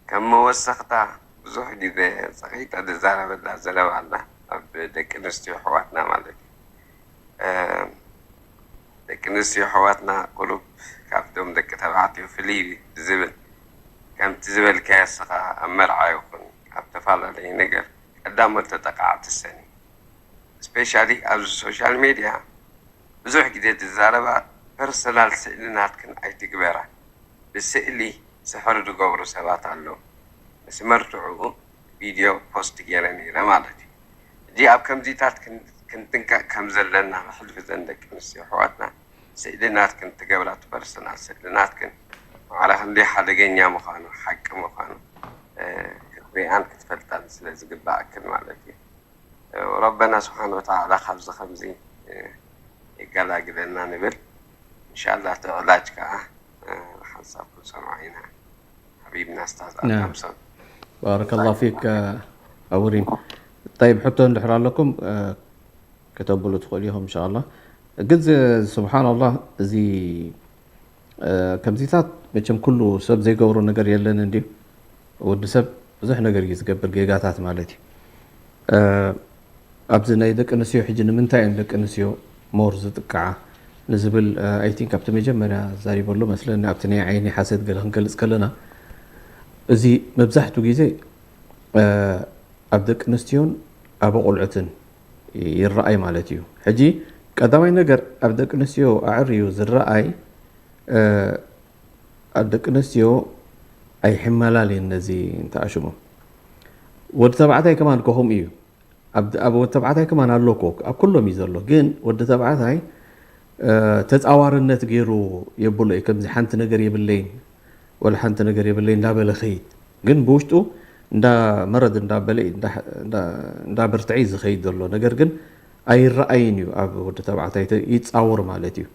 ከም መወሰኽታ ብዙሕ ግዜ ፀቒጠ ዝዛረበላ ዘረባ ኣላ ኣብ ደቂ ኣንስትዮ ኣሕዋትና ማለት እዩ ደቂ ኣንስትዮ ኣሕዋትና ቁሩብ ካብቶም ደቂ ተባዕትዮ ፍልይ ዝብል ከምቲ ዝበልካዮ እስኻ ኣብ መርዓ ይኹን ኣብ ተፈላለየ ነገር ቀዳሞት ተጠቃዕቲ ሰን እዩ ስፔሻሊ ኣብዚ ሶሻል ሜድያ ብዙሕ ግዜ ዝዛረባ ፐርሰናል ስእሊ ናትክን ኣይትግበራ ብስእሊ ስሕሪ ዝገብሩ ሰባት ኣለዉ ምስ መርትዕኡ ቪድዮ ፖስት ገይረ ነይረ ማለት እዩ ሕጂ ኣብ ከምዚታት ክንጥንቀቕ ከም ዘለና ሕልፊ ዘን ደቂ ኣንስትዮ ኣሕዋትና ስእሊ ናትክን ትገብራ ፐርሰናል ስእሊ ናትክን ማዕረ ክንደይ ሓደገኛ ምዃኑ ሓቂ ምዃኑ ክትሪኣን ክትፈልጣን ስለ ዝግባኣክን ማለት እዩ ረበና ስብሓን ወተዓላ ካብዚ ከምዚ ይገላግለና ንብል እንሻላ እቲ ዕላጅ ከዓ ሓንሳብ ክንሰምዖ ኢና ሓቢብና ስታዝ ኣዳምሶን ባረከላ ፊክ ኣቡሪም طيب ሕቶ እንድሕር ኣለኩም ከተብሉ ትኽእሉ ኢኹም እንሻላ ግን ስብሓንላህ እዚ ከምዚታት መቸም ኩሉ ሰብ ዘይገብሮ ነገር የለን እንድዩ ወዲ ሰብ ብዙሕ ነገር እዩ ዝገብር ጌጋታት ማለት እዩ ኣብዚ ናይ ደቂ ኣንስትዮ ሕጂ ንምንታይ እየን ደቂ ኣንስትዮ ሞር ዝጥቅዓ ንዝብል ኣይ ቲንክ ኣብቲ መጀመርያ ዛሪበሉ መስለኒ ኣብቲ ናይ ዓይኒ ሓሰት ገለ ክንገልፅ ከለና እዚ መብዛሕትኡ ግዜ ኣብ ደቂ ኣንስትዮን ኣብ ቆልዑትን ይረኣይ ማለት እዩ ሕጂ ቀዳማይ ነገር ኣብ ደቂ ኣንስትዮ ኣዕርዩ ዝረኣይ ኣብ ደቂ ኣንስትዮ ኣይሕመላል እየን ነዚ እንተኣሽሙ ወዲ ተባዕታይ ከማን ከኹም እዩ ኣብ ወዲ ተባዕታይ ከማን ኣሎ ኮ ኣብ ኩሎም እዩ ዘሎ ግን ወዲ ተባዕታይ ተፃዋርነት ገይሩ የብሎ እዩ ከምዚ ሓንቲ ነገር የብለይን ወላ ሓንቲ ነገር የብለይ እንዳበለ ኸይድ ግን ብውሽጡ እንዳ መረድ እንዳበለ እንዳበርትዐ ዝኸይድ ዘሎ ነገር ግን ኣይረኣይን እዩ ኣብ ወዲ ተባዕታይ ይፃወር ማለት እዩ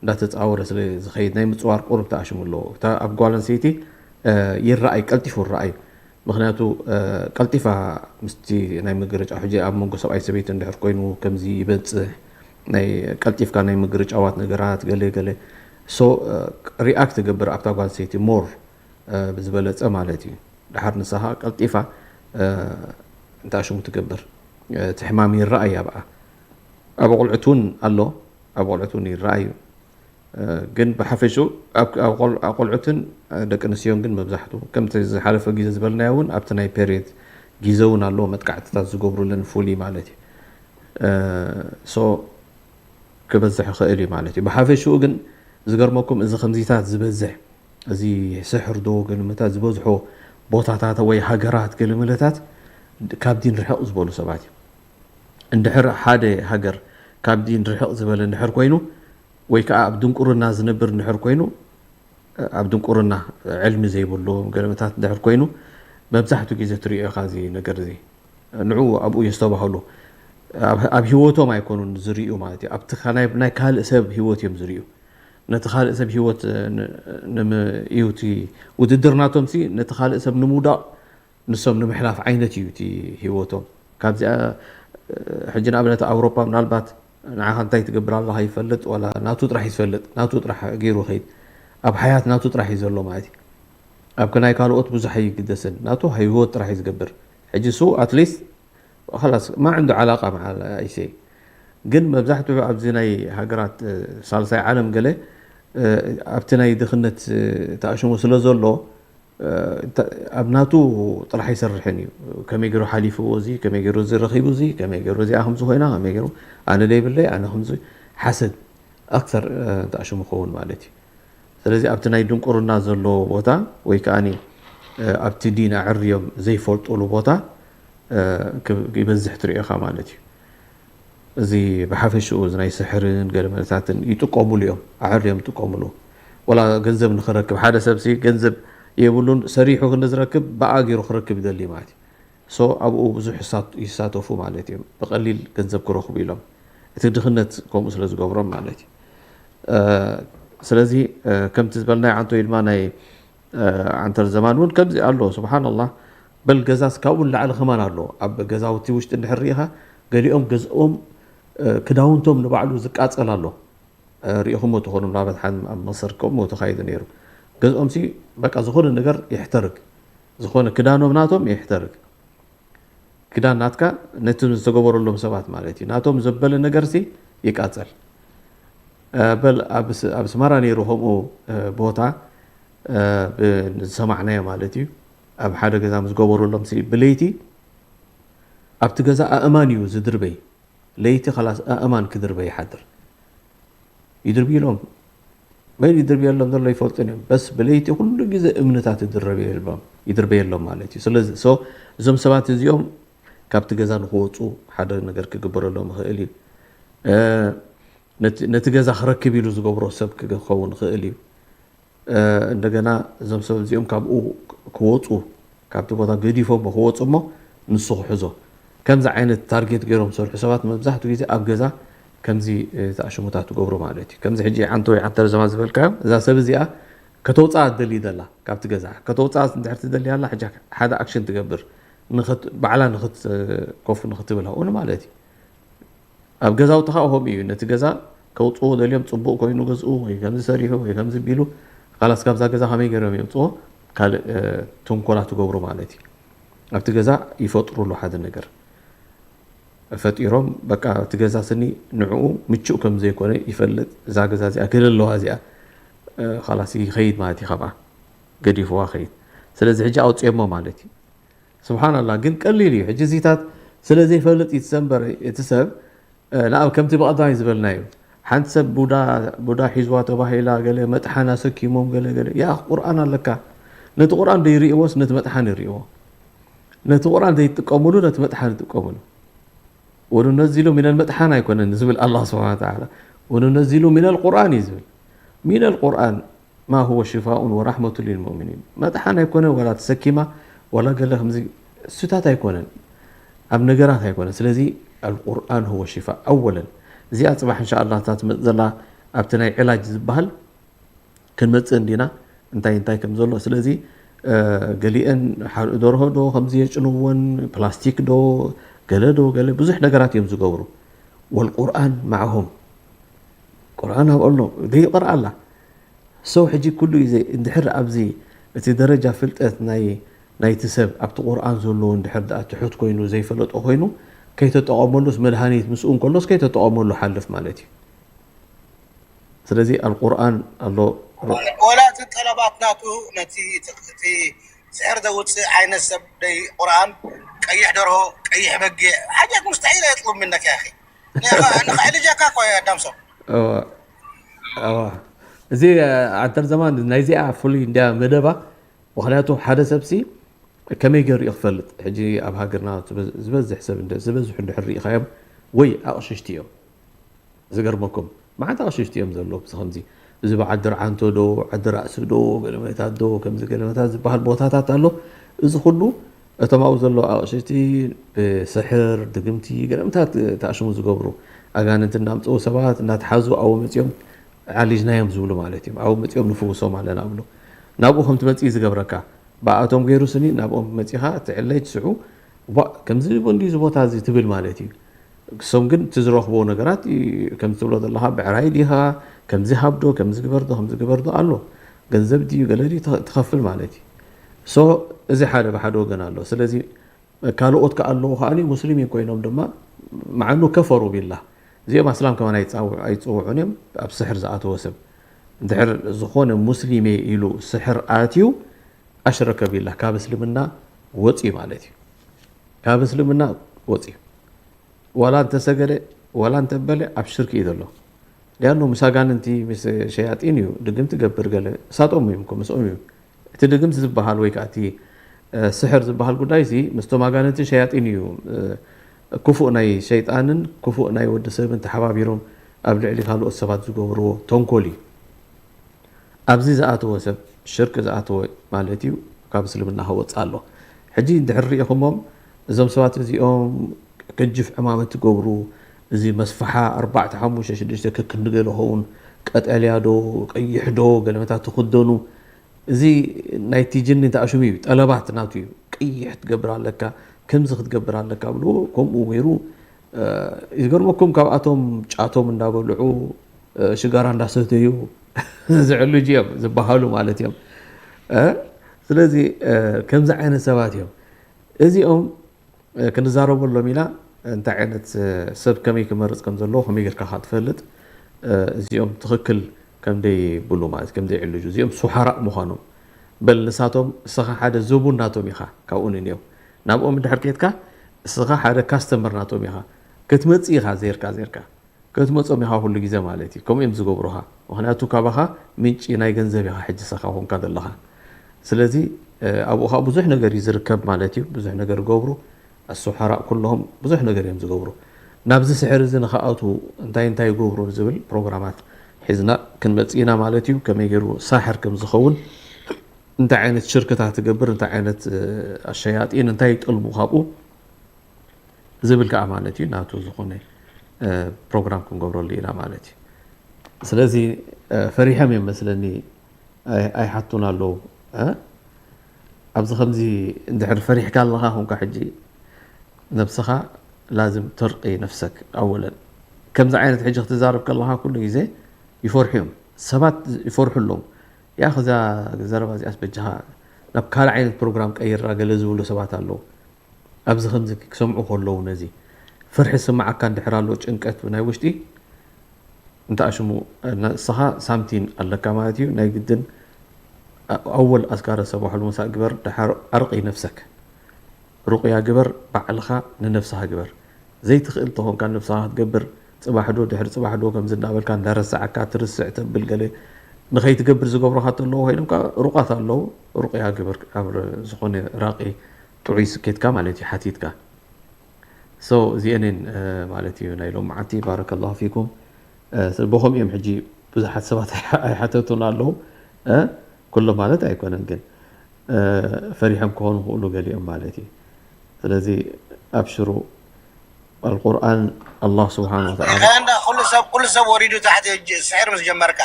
እንዳተፃወረ ስለ ዝኸይድ ናይ ምፅዋር ቁሩብ ተኣሽሙ ኣለዎ እታ ኣብ ጓል ኣንሰይቲ ይረኣይ ቀልጢፉ ይረኣይ ምክንያቱ ቀልጢፋ ምስቲ ናይ ምግርጫው ሕጂ ኣብ መንጎ ሰብኣይ ሰበይቲ እንድሕር ኮይኑ ከምዚ ይበፅሕ ናይ ቀልጢፍካ ናይ ምግርጫዋት ነገራት ገለ ገለ so react ትገብር ኣብታ ጓል ሰይቲ more ብዝበለፀ ማለት እዩ። ድሓር ንሳኻ ቀልጢፋ እንታይ ሽሙ ትገብር እቲ ሕማም ይረኣይ ኣብኣ። ኣብ ኣቆልዑት እውን ኣሎ፣ ኣብ ኣቆልዑት እውን ይረኣይ እዩ። ግን ብሓፈሽኡ ኣብ ቆልዑትን ደቂ ኣንስትዮን ግን መብዛሕቱ ከምቲ ዝሓለፈ ግዜ ዝበልናዮ እውን ኣብቲ ናይ period ግዜ እውን ኣለዎ መጥቃዕትታት ዝገብሩለን fully ማለት እዩ። so ክበዝሕ ይኽእል እዩ ማለት እዩ። ብሓፈሽኡ ግን ዝገርመኩም እዚ ከምዚታት ዝበዝሕ እዚ ስሕር ዶ ገለመታት ዝበዝሖ ቦታታት ወይ ሃገራት ገለመለታት ካብ ዲን ርሕቕ ዝበሉ ሰባት እዩ። እንድሕር ሓደ ሃገር ካብ ዲን ርሕቕ ዝበለ እንድሕር ኮይኑ ወይ ከዓ ኣብ ድንቁርና ዝነብር እንድሕር ኮይኑ ኣብ ድንቁርና ዕልሚ ዘይብሉ ገለመታት እንድሕር ኮይኑ መብዛሕትኡ ግዜ ትሪኦ ኢኻ እዚ ነገር እዚ። ንዑ ኣብኡ የስተባህሉ ኣብ ህይወቶም ኣይኮኑን ዝርእዩ ማለት እዩ። ኣብቲ ናይ ካልእ ሰብ ህይወት እዮም ዝርእዩ። ነቲ ካልእ ሰብ ህይወት እዩ እቲ ውድድር ናቶም ሲ ነቲ ካልእ ሰብ ንምውዳቕ ንሶም ንምሕላፍ ዓይነት እዩ እቲ ህይወቶም። ካብዚኣ ሕጂ ንኣብነት ኣውሮፓ ምናልባት ንዓኻ እንታይ ትገብር ኣለኻ ይፈልጥ ዋላ ናቱ ጥራሕ እዩ ዝፈልጥ ናቱ ጥራሕ ገይሩ ኸይድ ኣብ ሓያት ናቱ ጥራሕ እዩ ዘሎ ማለት እዩ። ኣብ ናይ ካልኦት ብዙሕ ኣይግደስን ናቱ ህይወት ጥራሕ እዩ ዝገብር። ሕጂ ሱ at least خلاص ما عنده علاقة مع ኣይሴ ግን መብዛሕትኡ ኣብዚ ናይ ሃገራት ሳልሳይ ዓለም ገለ ኣብቲ ናይ ድኽነት ተኣሽሙ ስለ ዘሎ ኣብ ናቱ ጥራሕ ይሰርሕን እዩ። ከመይ ገይሩ ሓሊፍዎ እዚ ከመይ ገይሩ እዚ ረኺቡ እዚ ከመይ ገይሩ እዚኣ ከምዚ ኮይና ከመይ ገይሩ ኣነ ደይብለይ ኣነ ከምዚ ሓሰድ ኣክተር ተኣሽሙ ክኸውን ማለት እዩ። ስለዚ ኣብቲ ናይ ድንቁርና ዘለዎ ቦታ ወይ ከዓ ኣብቲ ዲን ኣዕርዮም ዘይፈልጡሉ ቦታ ይበዝሕ ትሪኦኻ ማለት እዩ። እዚ ብሓፈሽኡ እዚ ናይ ስሕርን ገለመለታትን ይጥቀሙሉ እዮም፣ ኣዕርዮም ይጥቀሙሉ። ወላ ገንዘብ ንኽረክብ ሓደ ሰብ ሲ ገንዘብ የብሉን ሰሪሑ ክንዲ ዝረክብ ብኣ ገይሩ ክረክብ ይደሊ ማለት እዩ። so ኣብኡ ብዙሕ ይሳተፉ ማለት እዮም፣ ብቐሊል ገንዘብ ክረኽቡ ኢሎም። እቲ ድኽነት ከምኡ ስለ ዝገብሮም ማለት እዩ። ስለዚ ከምቲ ዝበልናዮ ዓንቶ ይልማ ናይ ዓንተር ዘማን እውን ከምዚ ኣሎ። ስብሓንላህ በል ገዛስ ካብኡ ንላዕሊ ከማን ኣሎ። ኣብ ገዛውቲ ውሽጢ እንድሕር ርኢኻ ገሊኦም ገዝኦም ክዳውንቶም ንባዕሉ ዝቃፀል ኣሎ። ርኢኹሞ ትኾኑ ምናልባት ኣብ መሰር ከምኡ ተኻይዱ ነይሩ። ገዝኦም ሲ በቃ ዝኾነ ነገር ይሕተርግ፣ ዝኾነ ክዳኖም ናቶም ይሕተርግ። ክዳን ናትካ ነቲ ዝተገበረሎም ሰባት ማለት እዩ። ናቶም ዘበለ ነገርሲ ይቃጸል። በል ኣብ ኣስመራ ነይሩ ከምኡ ቦታ ዝሰማዕናዮ ማለት እዩ። ኣብ ሓደ ገዛ ምስ ገበሩሎም ብለይቲ ኣብቲ ገዛ ኣእማን እዩ ዝድርበይ። ለይቲ ኸላስ ኣእማን ክድርበ ይሓድር። ይድርብዩሎም መን ይድርብየሎም ዘሎ ይፈልጡን እዮም። በስ ብለይቲ ኩሉ ግዜ እምንታት ይድረብየሎም ይድርበየሎም ማለት እዩ። ስለዚ እዞም ሰባት እዚኦም ካብቲ ገዛ ንክወፁ ሓደ ነገር ክግበረሎም ይኽእል እዩ። ነቲ ገዛ ክረክብ ኢሉ ዝገብሮ ሰብ ክኸውን ይኽእል እዩ። እንደገና እዞም ሰብ እዚኦም ካብኡ ክወፁ ካብቲ ቦታ ገዲፎሞ ክወፁ እሞ ንሱ ክሕዞ ከምዚ ዓይነት ታርጌት ገይሮም ዝሰርሑ ሰባት መብዛሕትኡ ግዜ ኣብ ገዛ ከምዚ ተኣሽሙታት ትገብሩ ማለት እዩ። ከምዚ ሕጂ ዓንተ ወይ ዓንተር ዘማ ዝበልካዮ እዛ ሰብ እዚኣ ከተውፅኣ ትደሊ ደላ ካብቲ ገዛ ከተውፅኣ እንድሕር ትደሊ ኣላ ሕጂ ሓደ ኣክሽን ትገብር ባዕላ ንክትኮፍ ንክትብል ኣብኡ ማለት እዩ። ኣብ ገዛውትኻ ከምኡ እዩ። ነቲ ገዛ ከውፅዎ ደልዮም ፅቡቕ ኮይኑ ገዝኡ ወይ ከምዚ ሰሪሑ ወይ ከምዚ ቢሉ ካላስ ካብዛ ገዛ ከመይ ገይሮም የውፅዎ ካልእ ትንኮላ ትገብሩ ማለት እዩ። ኣብቲ ገዛ ይፈጥሩሉ ሓደ ነገር ፈጢሮም በቃ እቲ ገዛ ስኒ ንዕኡ ምቹእ ከም ዘይኮነ ይፈልጥ። እዛ ገዛ እዚኣ ገለ ኣለዋ እዚኣ ካላስ ይኸይድ ማለት እዩ። ካብኣ ገዲፍዋ ኸይድ። ስለዚ ሕጂ ኣውፅኦሞ ማለት እዩ። ስብሓንላ ግን ቀሊል እዩ። ሕጂ እዚታት ስለ ዘይፈልጥ እዩ ትሰንበረ እቲ ሰብ ንኣብ ከምቲ ብቐዳማይ ዝበልና እዩ። ሓንቲ ሰብ ቡዳ ቡዳ ሒዝዋ ተባሂላ ገለ መጥሓን ኣሰኪሞም ገለ ገለ ያ ቁርኣን ኣለካ። ነቲ ቁርኣን ዶ ይርእዎስ ነቲ መጥሓን ይርእዎ? ነቲ ቁርኣን ዘይጥቀምሉ ነቲ መጥሓን ይጥቀምሉ። ወኑነዚሉ ሚነል መጥሓን ኣይኮነን ዝብል ኣላህ ስብሓን ወተዓላ ወኑነዚሉ ሚነል ቁርኣን እዩ ዝብል። ሚነል ቁርኣን ማ ሁወ ሽፋኡን ወራሕመቱ ሊልሙእሚኒን መጥሓን ኣይኮነን ዋላ ተሰኪማ ዋላ ገለ ከምዚ እሱታት ኣይኮነን ኣብ ነገራት ኣይኮነን። ስለዚ ኣልቁርኣን ሁወ ሽፋ ኣወለን እዚኣ ፅባሕ እንሻ ኣላህ እታ ትመፅእ ዘላ ኣብቲ ናይ ዕላጅ ዝበሃል ክንመፅእ እንዲና እንታይ እንታይ ከም ዘሎ ስለዚ ገሊአን ደርሆ ዶ ከምዚ የጭንወን፣ ፕላስቲክ ዶ፣ ገለ ዶ ገለ፣ ብዙሕ ነገራት እዮም ዝገብሩ። ወልቁርኣን ማዕሆም፣ ቁርኣን ኣብኦም ኣሎ፣ ዘይቕርኣ ኣላ። ሰው ሕጂ ኩሉ ግዜ እንድሕር ኣብዚ እቲ ደረጃ ፍልጠት ናይ ናይቲ ሰብ ኣብቲ ቁርኣን ዘሎ እንድሕር ደኣ ትሑት ኮይኑ ዘይፈለጦ ኮይኑ ከይተጠቐመሉስ መድሃኒት ምስኡ እንከሎስ ከይተጠቐመሉ ሓልፍ ማለት እዩ። ስለዚ ኣልቁርኣን ኣሎ። ወላ እቲ ጠለባት ናቱ ነቲ እቲ ስሕር ዘውፅእ ዓይነት ሰብ ደይ ቁርኣን ቀይሕ ደርሆ ቀይሕ በጊዕ ሓጃት ሙስተሒል የጥሉብ ምነክ ያኺ ንኽዕልጀካ እኮ ኣዳምሶ እዚ ዓንተር ዘማን ናይዚኣ ፍሉይ እንዲያ መደባ። ምክንያቱ ሓደ ሰብሲ ከመይ ገይሩ እዩ ክፈልጥ? ሕጂ ኣብ ሃገርና ዝበዝሕ ሰብ ዝበዝሑ እንድሕር ርኢኻዮም ወይ ኣቕሽሽቲ እዮም። ዝገርመኩም መዓት ኣቕሽሽቲ እዮም ዘለዉ። ከምዚ እዚ ብዓዲ ርዓንቶ ዶ ዓዲ ራእሲ ዶ ገለመታት ዶ ከምዚ ገለመታት ዝበሃል ቦታታት ኣሎ። እዚ ኩሉ እቶም ኣብኡ ዘለዉ ኣቕሽሽቲ ብስሕር ድግምቲ ገለመታት ተኣሽሙ ዝገብሩ ኣጋንንቲ እናምፅኡ ሰባት እናተሓዙ ኣብኡ መፂኦም ዓሊጅናዮም ዝብሉ ማለት እዮም። ኣብኡ መፂኦም ንፍውሶም ኣለና ብሉ ናብኡ ከም ትመፅእ ዝገብረካ ብኣቶም ገይሩ ስኒ ናብኦም መፂኻ ትዕለይ ትስዑ ዋ ከምዚ እንዲ እዚ ቦታ እዚ ትብል ማለት እዩ። ክሶም ግን እቲ ዝረኽቦ ነገራት ከም ትብሎ ዘለኻ ብዕራይ ዲኻ ከምዚ ሃብዶ ከምዚ ግበርዶ ከምዚ ግበርዶ ኣሎ ገንዘብ ድዩ ገለ ድዩ ትኸፍል ማለት እዩ። ሶ እዚ ሓደ ብሓደ ወገን ኣሎ። ስለዚ ካልኦት ከ ኣለዉ ከኣ ሙስሊሚን ኮይኖም ድማ መዓኑ ከፈሩ ቢላ እዚኦም ኣስላም ከማን ኣይፅውዑን እዮም። ኣብ ስሕር ዝኣተወ ሰብ እንድሕር ዝኾነ ሙስሊም እየ ኢሉ ስሕር ኣትዩ ኣሽረከ ቢላ ካብ እስልምና ወፂ ማለት እዩ። ካብ እስልምና ወፂ ዋላ እንተሰገደ ዋላ እንተበለ ኣብ ሽርክ እዩ ዘሎ። ሊኣኑ ምስ ኣጋንንቲ ምስ ሸያጢን እዩ ድግም ትገብር ገለ እሳጦም እዮም እኮ ምስኦም እዩ። እቲ ድግምቲ ዝበሃል ወይ ከዓ እቲ ስሕር ዝበሃል ጉዳይ እዚ ምስቶም ኣጋንንትን ሸያጢን እዩ። ክፉእ ናይ ሸይጣንን ክፉእ ናይ ወዲ ሰብን ተሓባቢሮም ኣብ ልዕሊ ካልኦት ሰባት ዝገብርዎ ተንኮል እዩ። ኣብዚ ዝኣተወ ሰብ ሽርክ ዝኣተወ ማለት እዩ ካብ እስልምና ክወፅእ ኣሎ። ሕጂ እንድሕር ሪኢኹሞም እዞም ሰባት እዚኦም ቅጅፍ ዕማመት ትገብሩ እዚ መስፍሓ ኣርባዕተ ሓሙሽተ ሽዱሽተ ክክንዲ ገለ ኸውን ቀጠልያ ዶ ቀይሕ ዶ ገለመታት ትኽደኑ እዚ ናይቲ ጅኒ ተኣሽሙ እዩ። ጠለባት ናቱ እዩ። ቀይሕ ክትገብር ኣለካ፣ ከምዚ ክትገብር ኣለካ ብልዎ። ከምኡ ገይሩ ይገርመኩም ካብኣቶም ጫቶም እንዳበልዑ ሽጋራ እንዳሰተዩ ዝዕልጁ እዮም ዝበሃሉ ማለት እዮም። ስለዚ ከምዚ ዓይነት ሰባት እዮም እዚኦም። ክንዛረበሎም ኢና እንታይ ዓይነት ሰብ ከመይ ክመርፅ ከም ዘለዎ ከመይ ጌርካ ካ ትፈልጥ እዚኦም ትኽክል ከምደይ ብሉ ማለት ከምደይ ዕልጁ እዚኦም ሱሓራእ ምዃኖም በል ንሳቶም እስኻ ሓደ ዘቡን ናቶም ኢኻ ካብኡ ንንየው ናብኦም እንድሕር ኬድካ እስኻ ሓደ ካስተመር ናቶም ኢኻ ክትመፅእ ኢኻ ዜርካ ዜርካ ክትመፆም ኢኻ ኩሉ ግዜ ማለት እዩ ከምኡ እዮም ዝገብሩኻ ምክንያቱ ካባኻ ምንጪ ናይ ገንዘብ ኢኻ ሕጂ ሰኻ ኮንካ ዘለኻ ስለዚ ኣብኡ ከዓ ብዙሕ ነገር እዩ ዝርከብ ማለት እዩ ብዙሕ ነገር ገብሩ ኣሱሓራእ ኩሎም ብዙሕ ነገር እዮም ዝገብሩ ናብዚ ስሕር እዚ ንክኣትዉ እንታይ እንታይ ይገብሩ ዝብል ፕሮግራማት ሒዝና ክንመፅእ ኢና ማለት እዩ ከመይ ገይሩ ሳሕር ከም ዝኸውን እንታይ ዓይነት ሽርክታት ትገብር እንታይ ዓይነት ኣሸያጢን እንታይ ይጠልቡ ካብኡ ዝብል ከዓ ማለት እዩ ናቱ ዝኾነ ፕሮግራም ክንገብረሉ ኢና ማለት እዩ ስለዚ ፈሪሖም እዮም መስለኒ ኣይሓቱን ኣለዉ ኣብዚ ከምዚ እንድሕር ፈሪሕካ ኣለኻ ኮንካ ሕጂ ነብስኻ ላዝም ተርቂ ነፍሰክ ኣወለን ከምዚ ዓይነት ሕጂ ክትዛረብ ከለኻ ኩሉ ግዜ ይፈርሑ እዮም ሰባት ይፈርሑ ኣለዉ ያ ከዛ ዘረባ እዚኣስ በጃኻ ናብ ካልእ ዓይነት ፕሮግራም ቀይራ ገለ ዝብሉ ሰባት ኣለዉ ኣብዚ ከምዚ ክሰምዑ ከለዉ ነዚ ፍርሒ ስምዓካ እንድሕር ኣሎ ጭንቀት ናይ ውሽጢ እንተ ኣሽሙ ንስኻ ሳምቲን ኣለካ ማለት እዩ ናይ ግድን ኣወል ኣስካረ ሰባሕሉ ምሳእ ግበር ድሓር ኣርቂ ነፍሰክ ሩቅያ ግበር ባዕልኻ ንነፍስኻ ግበር ዘይትኽእል ተኾንካ ነብስኻ ክትገብር ጽባሕ ዶ ድሕሪ ጽባሕ ዶ ከምዚ እንዳበልካ እንዳረሳዕካ ትርስዕ ተብል ገለ ንኸይትገብር ዝገብሩኻ ተለዉ ኮይኖም ከዓ ሩቃት ኣለዉ ሩቅያ ግበር ኣብ ዝኾነ ራቂ ጥዑይ ስኬትካ ማለት እዩ ሓቲትካ so እዚአንን ማለት እዩ ናይ ሎም መዓልቲ ባረከላሁ ፊኩም በኸም እዮም ሕጂ ብዙሓት ሰባት ኣይሓተቱን ኣለዉ ኩሎም ማለት ኣይኮነን ግን ፈሪሖም ክኾኑ ክእሉ ገሊኦም ማለት እዩ ስለዚ ኣብሽሩ ኣልቁርኣን ኣላህ ስብሓን ወተዓላ እንዳ ኩሉ ሰብ ኩሉ ሰብ ወሪዱ ታሕቲ እጅ ስሕር ምስ ጀመርካ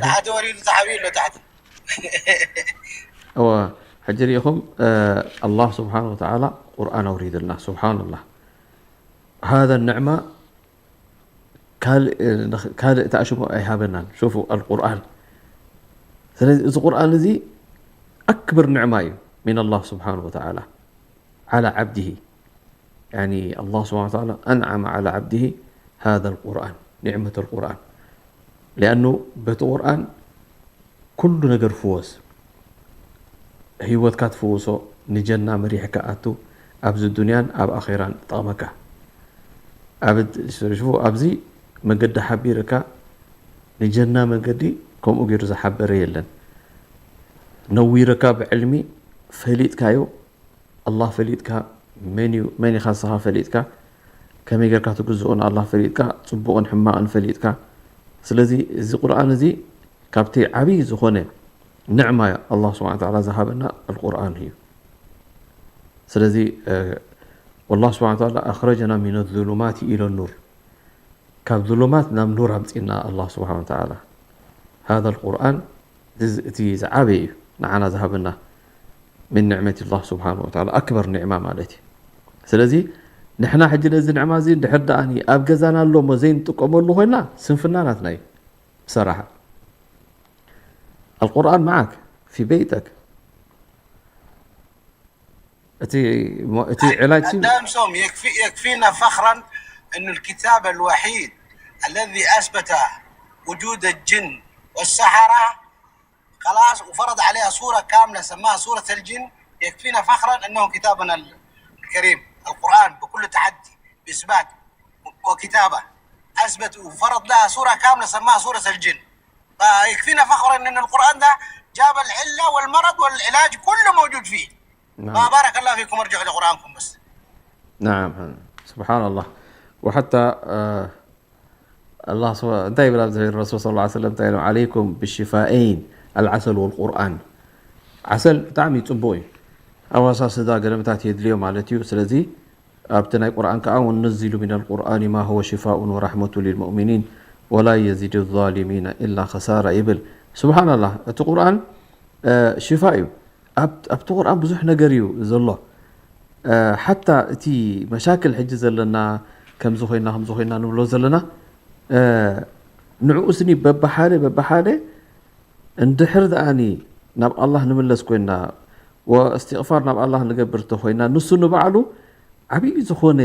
ታሕቲ ወሪዱ ተሓቢኡ ኣሎ ታሕቲ እዋ ሕጂ ርኢኹም፣ ኣላህ ስብሓን ወተዓላ ቁርኣን ኣውሪድልና። ስብሓንላህ። ሃذا ኒዕማ ካልእ ተኣሽሞ ኣይሃበናን። ሹፉ ኣልቁርኣን። ስለዚ እዚ ቁርኣን እዚ ኣክብር ኒዕማ እዩ ሚን ኣላህ ስብሓን ወተዓላ ዓላ ዓብድሂ። ኣላህ ስብሓን ወተዓላ ኣንዓመ ዓላ ዓብድሂ ሃذا ልቁርኣን ኒዕመት ልቁርኣን። ሊኣኑ በቲ ቁርኣን ኩሉ ነገር ፍወስ፣ ህይወትካ ትፍውሶ፣ ንጀና መሪሕካ ኣቱ፣ ኣብዚ ዱንያን ኣብ ኣኼራን ጠቕመካ። ኣብ ሽፉ ኣብዚ መገዲ ሓቢርካ ንጀና መገዲ ከምኡ ገይሩ ዝሓበረ የለን። ነዊርካ ብዕልሚ ፈሊጥካዮ ኣላህ ፈሊጥካ፣ መን እዩ፣ መን ኢኻ ንስኻ ፈሊጥካ፣ ከመይ ጌርካ ትግዝኦ ንኣላህ ፈሊጥካ፣ ጽቡቕን ሕማቕን ፈሊጥካ። ስለዚ እዚ ቁርኣን እዚ ካብቲ ዓብዪ ዝኾነ ንዕማ ኣላህ ስብሓነ ወተዓላ ዝሃበና ኣልቁርኣን እዩ። ስለዚ ወላህ ስብሓነ ወተዓላ ኣኽረጀና ሚነ ዙሉማት ኢለ ኑር፣ ካብ ዙሉማት ናብ ኑር ኣምጺና ኣላህ ስብሓነ ወተዓላ። ሃዛ ልቁርኣን እዚ ዝዓበየ እዩ ንዓና ዝሃበና። ምን ኒዕመት ላህ ስብሓን ወተዓላ ኣክበር ኒዕማ ማለት እዩ። ስለዚ ንሕና ሕጂ ነዚ ንዕማ እዚ እንድሕር ደኣ ኣብ ገዛና ኣሎ እሞ ዘይንጥቀመሉ ኮይና ስንፍና ናትና እዩ። ብሰራሓ ኣልቁርኣን መዓክ ፊ በይተክ እቲ እቲ ዕላጅ ኣዳም ሶም يكفينا فخرا أن الكتاب الوحيد الذي أثبت وجود الجن والسحرة خلاص، وفرض عليها سورة كاملة سماها سورة الجن، يكفينا فخرا أنه كتابنا الكريم القرآن بكل تحدي بإثبات وكتابة أثبت وفرض لها سورة كاملة سماها سورة الجن. فيكفينا فخرا أن القرآن ده جاب العلة والمرض والعلاج كله موجود فيه. نعم. فبارك الله فيكم، ارجعوا لقرآنكم بس. نعم، سبحان الله. وحتى آه الله سبحانه እንታይ ይብል ኣብዚ ረሱል صلى الله عليه وسلم እንታይ ኢሎም عليكم بالشفاءين العسل والقرآن ዓሰል ብጣዕሚ ጽቡቕ እዩ። ኣዋሳስዳ ገለምታት የድልዮ ማለት እዩ። ስለዚ ኣብቲ ናይ ቁርኣን ከዓ وننزل من القرآن ما هو شفاء ورحمة للمؤمنين ولا يزيد الظالمين إلا خسارا ይብል። ስብሓንላህ እቲ ቁርኣን ሽፋ እዩ። ኣብቲ ቁርኣን ብዙሕ ነገር እዩ ዘሎ። ሓታ እቲ መሻክል ሕጂ ዘለና ከምዚ ኮይና ከምዚ ኮይና ንብሎ ዘለና ንዕኡ ስኒ በብሓደ በብሓደ እንድሕር ደኣኒ ናብ ኣላህ ንምለስ ኮይና ወእስትቕፋር ናብ ኣላህ ንገብር እንተኮይና ንሱ ንባዕሉ ዓብዪ ዝኾነ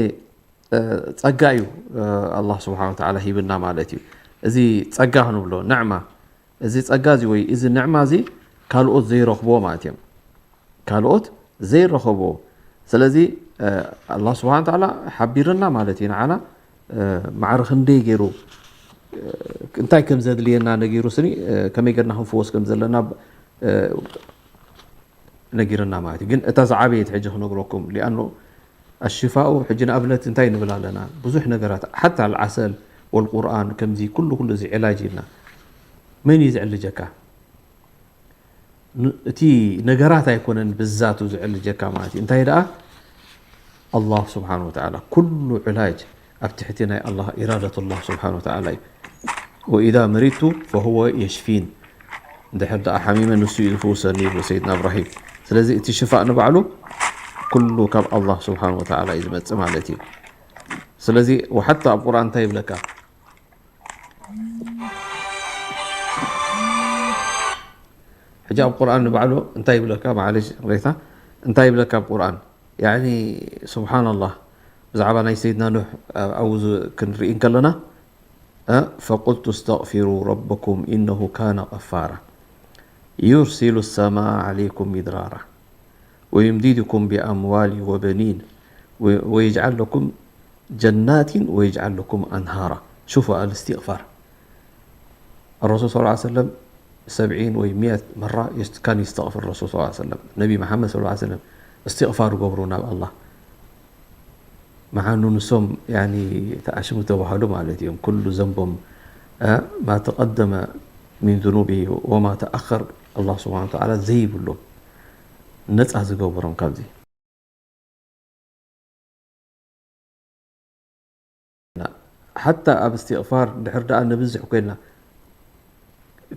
ጸጋ እዩ ኣላህ ስብሓን ወተዓላ ሂብና ማለት እዩ። እዚ ጸጋ ክንብሎ ንዕማ እዚ ጸጋ እዚ ወይ እዚ ንዕማ እዚ ካልኦት ዘይረኽብዎ ማለት እዮም። ካልኦት ዘይረኸብዎ። ስለዚ ኣላህ ስብሓን ወተዓላ ሓቢርና ማለት እዩ ንዓና ማዕረ ክንደይ ገይሩ እንታይ ከም ዘድልየና ነጊሩ ስኒ ከመይ ገርና ክንፍወስ ከም ዘለና ነጊርና ማለት እዩ። ግን እታ ዝዓበየት ሕጂ ክነግረኩም ሊኣኖ ኣሽፋኡ ሕጂ ንኣብነት እንታይ ንብል ኣለና ብዙሕ ነገራት ሓታ ኣልዓሰል ወልቁርኣን ከምዚ ኩሉ ኩሉ እዚ ዕላጅ ኢልና መን እዩ ዝዕልጀካ? እቲ ነገራት ኣይኮነን ብዛቱ ዝዕልጀካ ማለት እዩ። እንታይ ደኣ ኣላህ ስብሓን ወተዓላ ኩሉ ዕላጅ ኣብ ትሕቲ ናይ ኣላህ ኢራደት ኣላህ ስብሓን ወተዓላ እዩ። وإذا مرضت فهو يشفين እንድሕር ደኣ ሓሚመ ንሱ እዩ ዝፍውሰኒ ይብሉ ሰይድና እብራሂም። ስለዚ እቲ ሽፋእ ንባዕሉ ኩሉ ካብ ኣላህ ስብሓን ወተዓላ እዩ ዝመፅእ ማለት እዩ። ስለዚ ወሓታ ኣብ ቁርኣን እንታይ ይብለካ? ሕጂ ኣብ ቁርኣን ንባዕሉ እንታይ ይብለካ? ማዓለሽ ቅሬታ እንታይ ይብለካ ኣብ ቁርኣን? ያኒ ስብሓንላህ ብዛዕባ ናይ ሰይድና ኑሕ ኣብኡ ክንርኢ እንከለና فقلت استغفروا ربكم إنه كان غفارا يرسل السماء عليكم مدرارا ويمددكم بأموال وبنين ويجعل لكم جنات ويجعل لكم أنهارا شوفوا الاستغفار الرسول صلى الله عليه وسلم سبعين ወይ مية مرة كان يستغفر الرسول صلى الله عليه وسلم ነቢ መሓመድ صلى الله عليه وسلم استغفار ይገብሩ ናብ ኣላህ ምዓኑ ንሶም ያኒ ተኣሽሙ ተባሃሉ ማለት እዮም። ኩሉ ዘንቦም ما تقدم من ذنوبه وما تأخر ኣላህ ስብሓን ወተዓላ ዘይብሎም ነፃ ዝገበሮም ካብዚ። ሓታ ኣብ እስትቕፋር ድሕር ደኣ ንብዝሕ ኮይና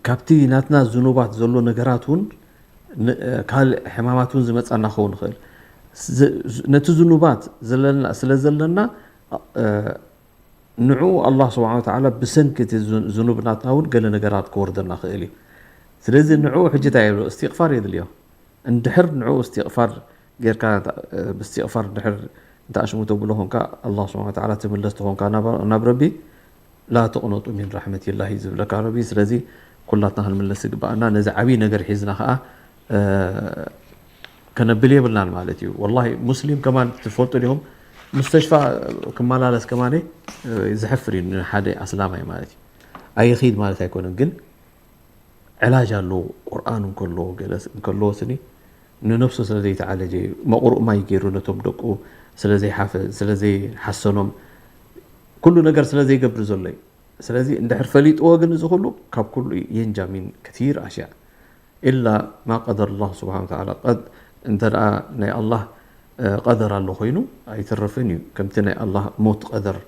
ካብቲ ናትና ዝኑባት ዘሎ ነገራት እውን ካልእ ሕማማት እውን ዝመፃና ክኸውን ይኽእል። ነቲ ዝኑባት ስለ ዘለና ንዑ ኣላህ ስብሓን ወተዓላ ብሰንኪ እቲ ዝኑብ ናትና እውን ገለ ነገራት ክወርደና ክእል እዩ። ስለዚ ንዑ ሕጂ እንታይ የብሎ እስትቕፋር የድልዮ። እንድሕር ንዑ እስትቕፋር ጌርካ ብእስትቕፋር ድሕር እንተ ኣሽሙ ተብሎ ኾንካ ኣላህ ስብሓን ወተዓላ ትምለስ ተኾንካ ናብ ረቢ ላ ተቕነጡ ሚን ራሕመቲላሂ ዝብለካ ረቢ። ስለዚ ኩላትና ክንምለስ ይግባኣና። ነዚ ዓብዪ ነገር ሒዝና ከዓ ከነብል የብልናን ማለት እዩ። ወላሂ ሙስሊም ከማን ትፈልጡ ዲኹም ሙስተሽፋ ክመላለስ ከማን ዘሕፍር እዩ ንሓደ ኣስላማይ ማለት እዩ። ኣይኺድ ማለት ኣይኮነን ግን ዕላጅ ኣለዎ። ቁርኣን እንከለዎ ገለ እንከለዎ ስኒ ንነብሱ ስለ ዘይተዓለጀ እዩ። መቕሩእ ማይ ገይሩ ነቶም ደቁ ስለ ዘይሓፈ ስለ ዘይሓሰኖም ኩሉ ነገር ስለ ዘይገብር ዘሎ እዩ። ስለዚ እንድሕር ፈሊጥዎ ግን እዚ ኩሉ ካብ ኩሉ የንጃ ሚን ከቲር ኣሽያ ኢላ ማ ቀደር ላህ ስብሓን ወተዓላ ቀድ እንተ ደኣ ናይ ኣላህ ቀደር ኣሎ ኮይኑ ኣይትርፍን እዩ ከምቲ ናይ ኣላህ ሞት ቀደር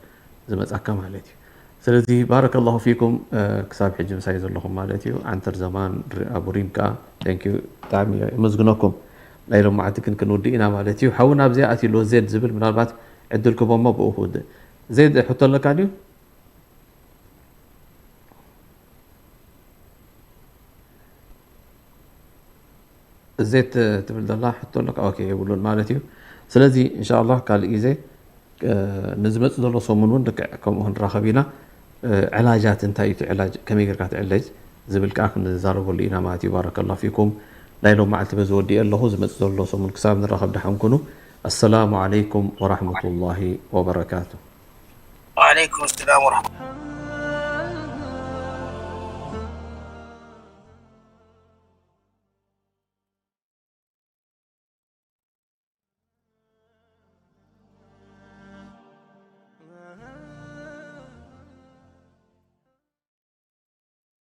ዝመጻካ ማለት እዩ። ስለዚ ባረከላሁ ፊኩም ክሳብ ሕጂ ምሳይ ዘለኹም ማለት እዩ። ዓንተር ዘማን ኣቡሪም ከኣ thank you ብጣዕሚ የመስግነኩም። ናይ ሎማዓንቲ ግን ክንውድእ ኢና ማለት እዩ። ሓውና ኣብዚኣ ኣትዩ ኣሎ ዜድ ዝብል ምናልባት ዕድል ክቦሞ ብኡ ክውድእ። ዜድ ሕቶ ኣለካ ድዩ? እዜት ትብል ዘላ ሕቶ ኣለካ ኦኬ የብሉን ማለት እዩ። ስለዚ እንሻላ ካልእ ግዜ ንዝመፅእ ዘሎ ሰሙን እውን ልክዕ ከምኡ ክንራኸብ ኢና። ዕላጃት እንታይ እዩ እቲ ዕላጅ ከመይ ጌርካ ትዕለጅ ዝብል ከዓ ክንዛረበሉ ኢና ማለት እዩ። ባረከላ ፊኩም ናይ ሎም መዓልቲ በዚ ወዲኤ ኣለኹ። ዝመፅእ ዘሎ ሰሙን ክሳብ ንራኸብ ደሓን ኩኑ። ኣሰላሙ ዓለይኩም ወራሕመቱላሂ ወበረካቱ። وعليكم السلام ورحمة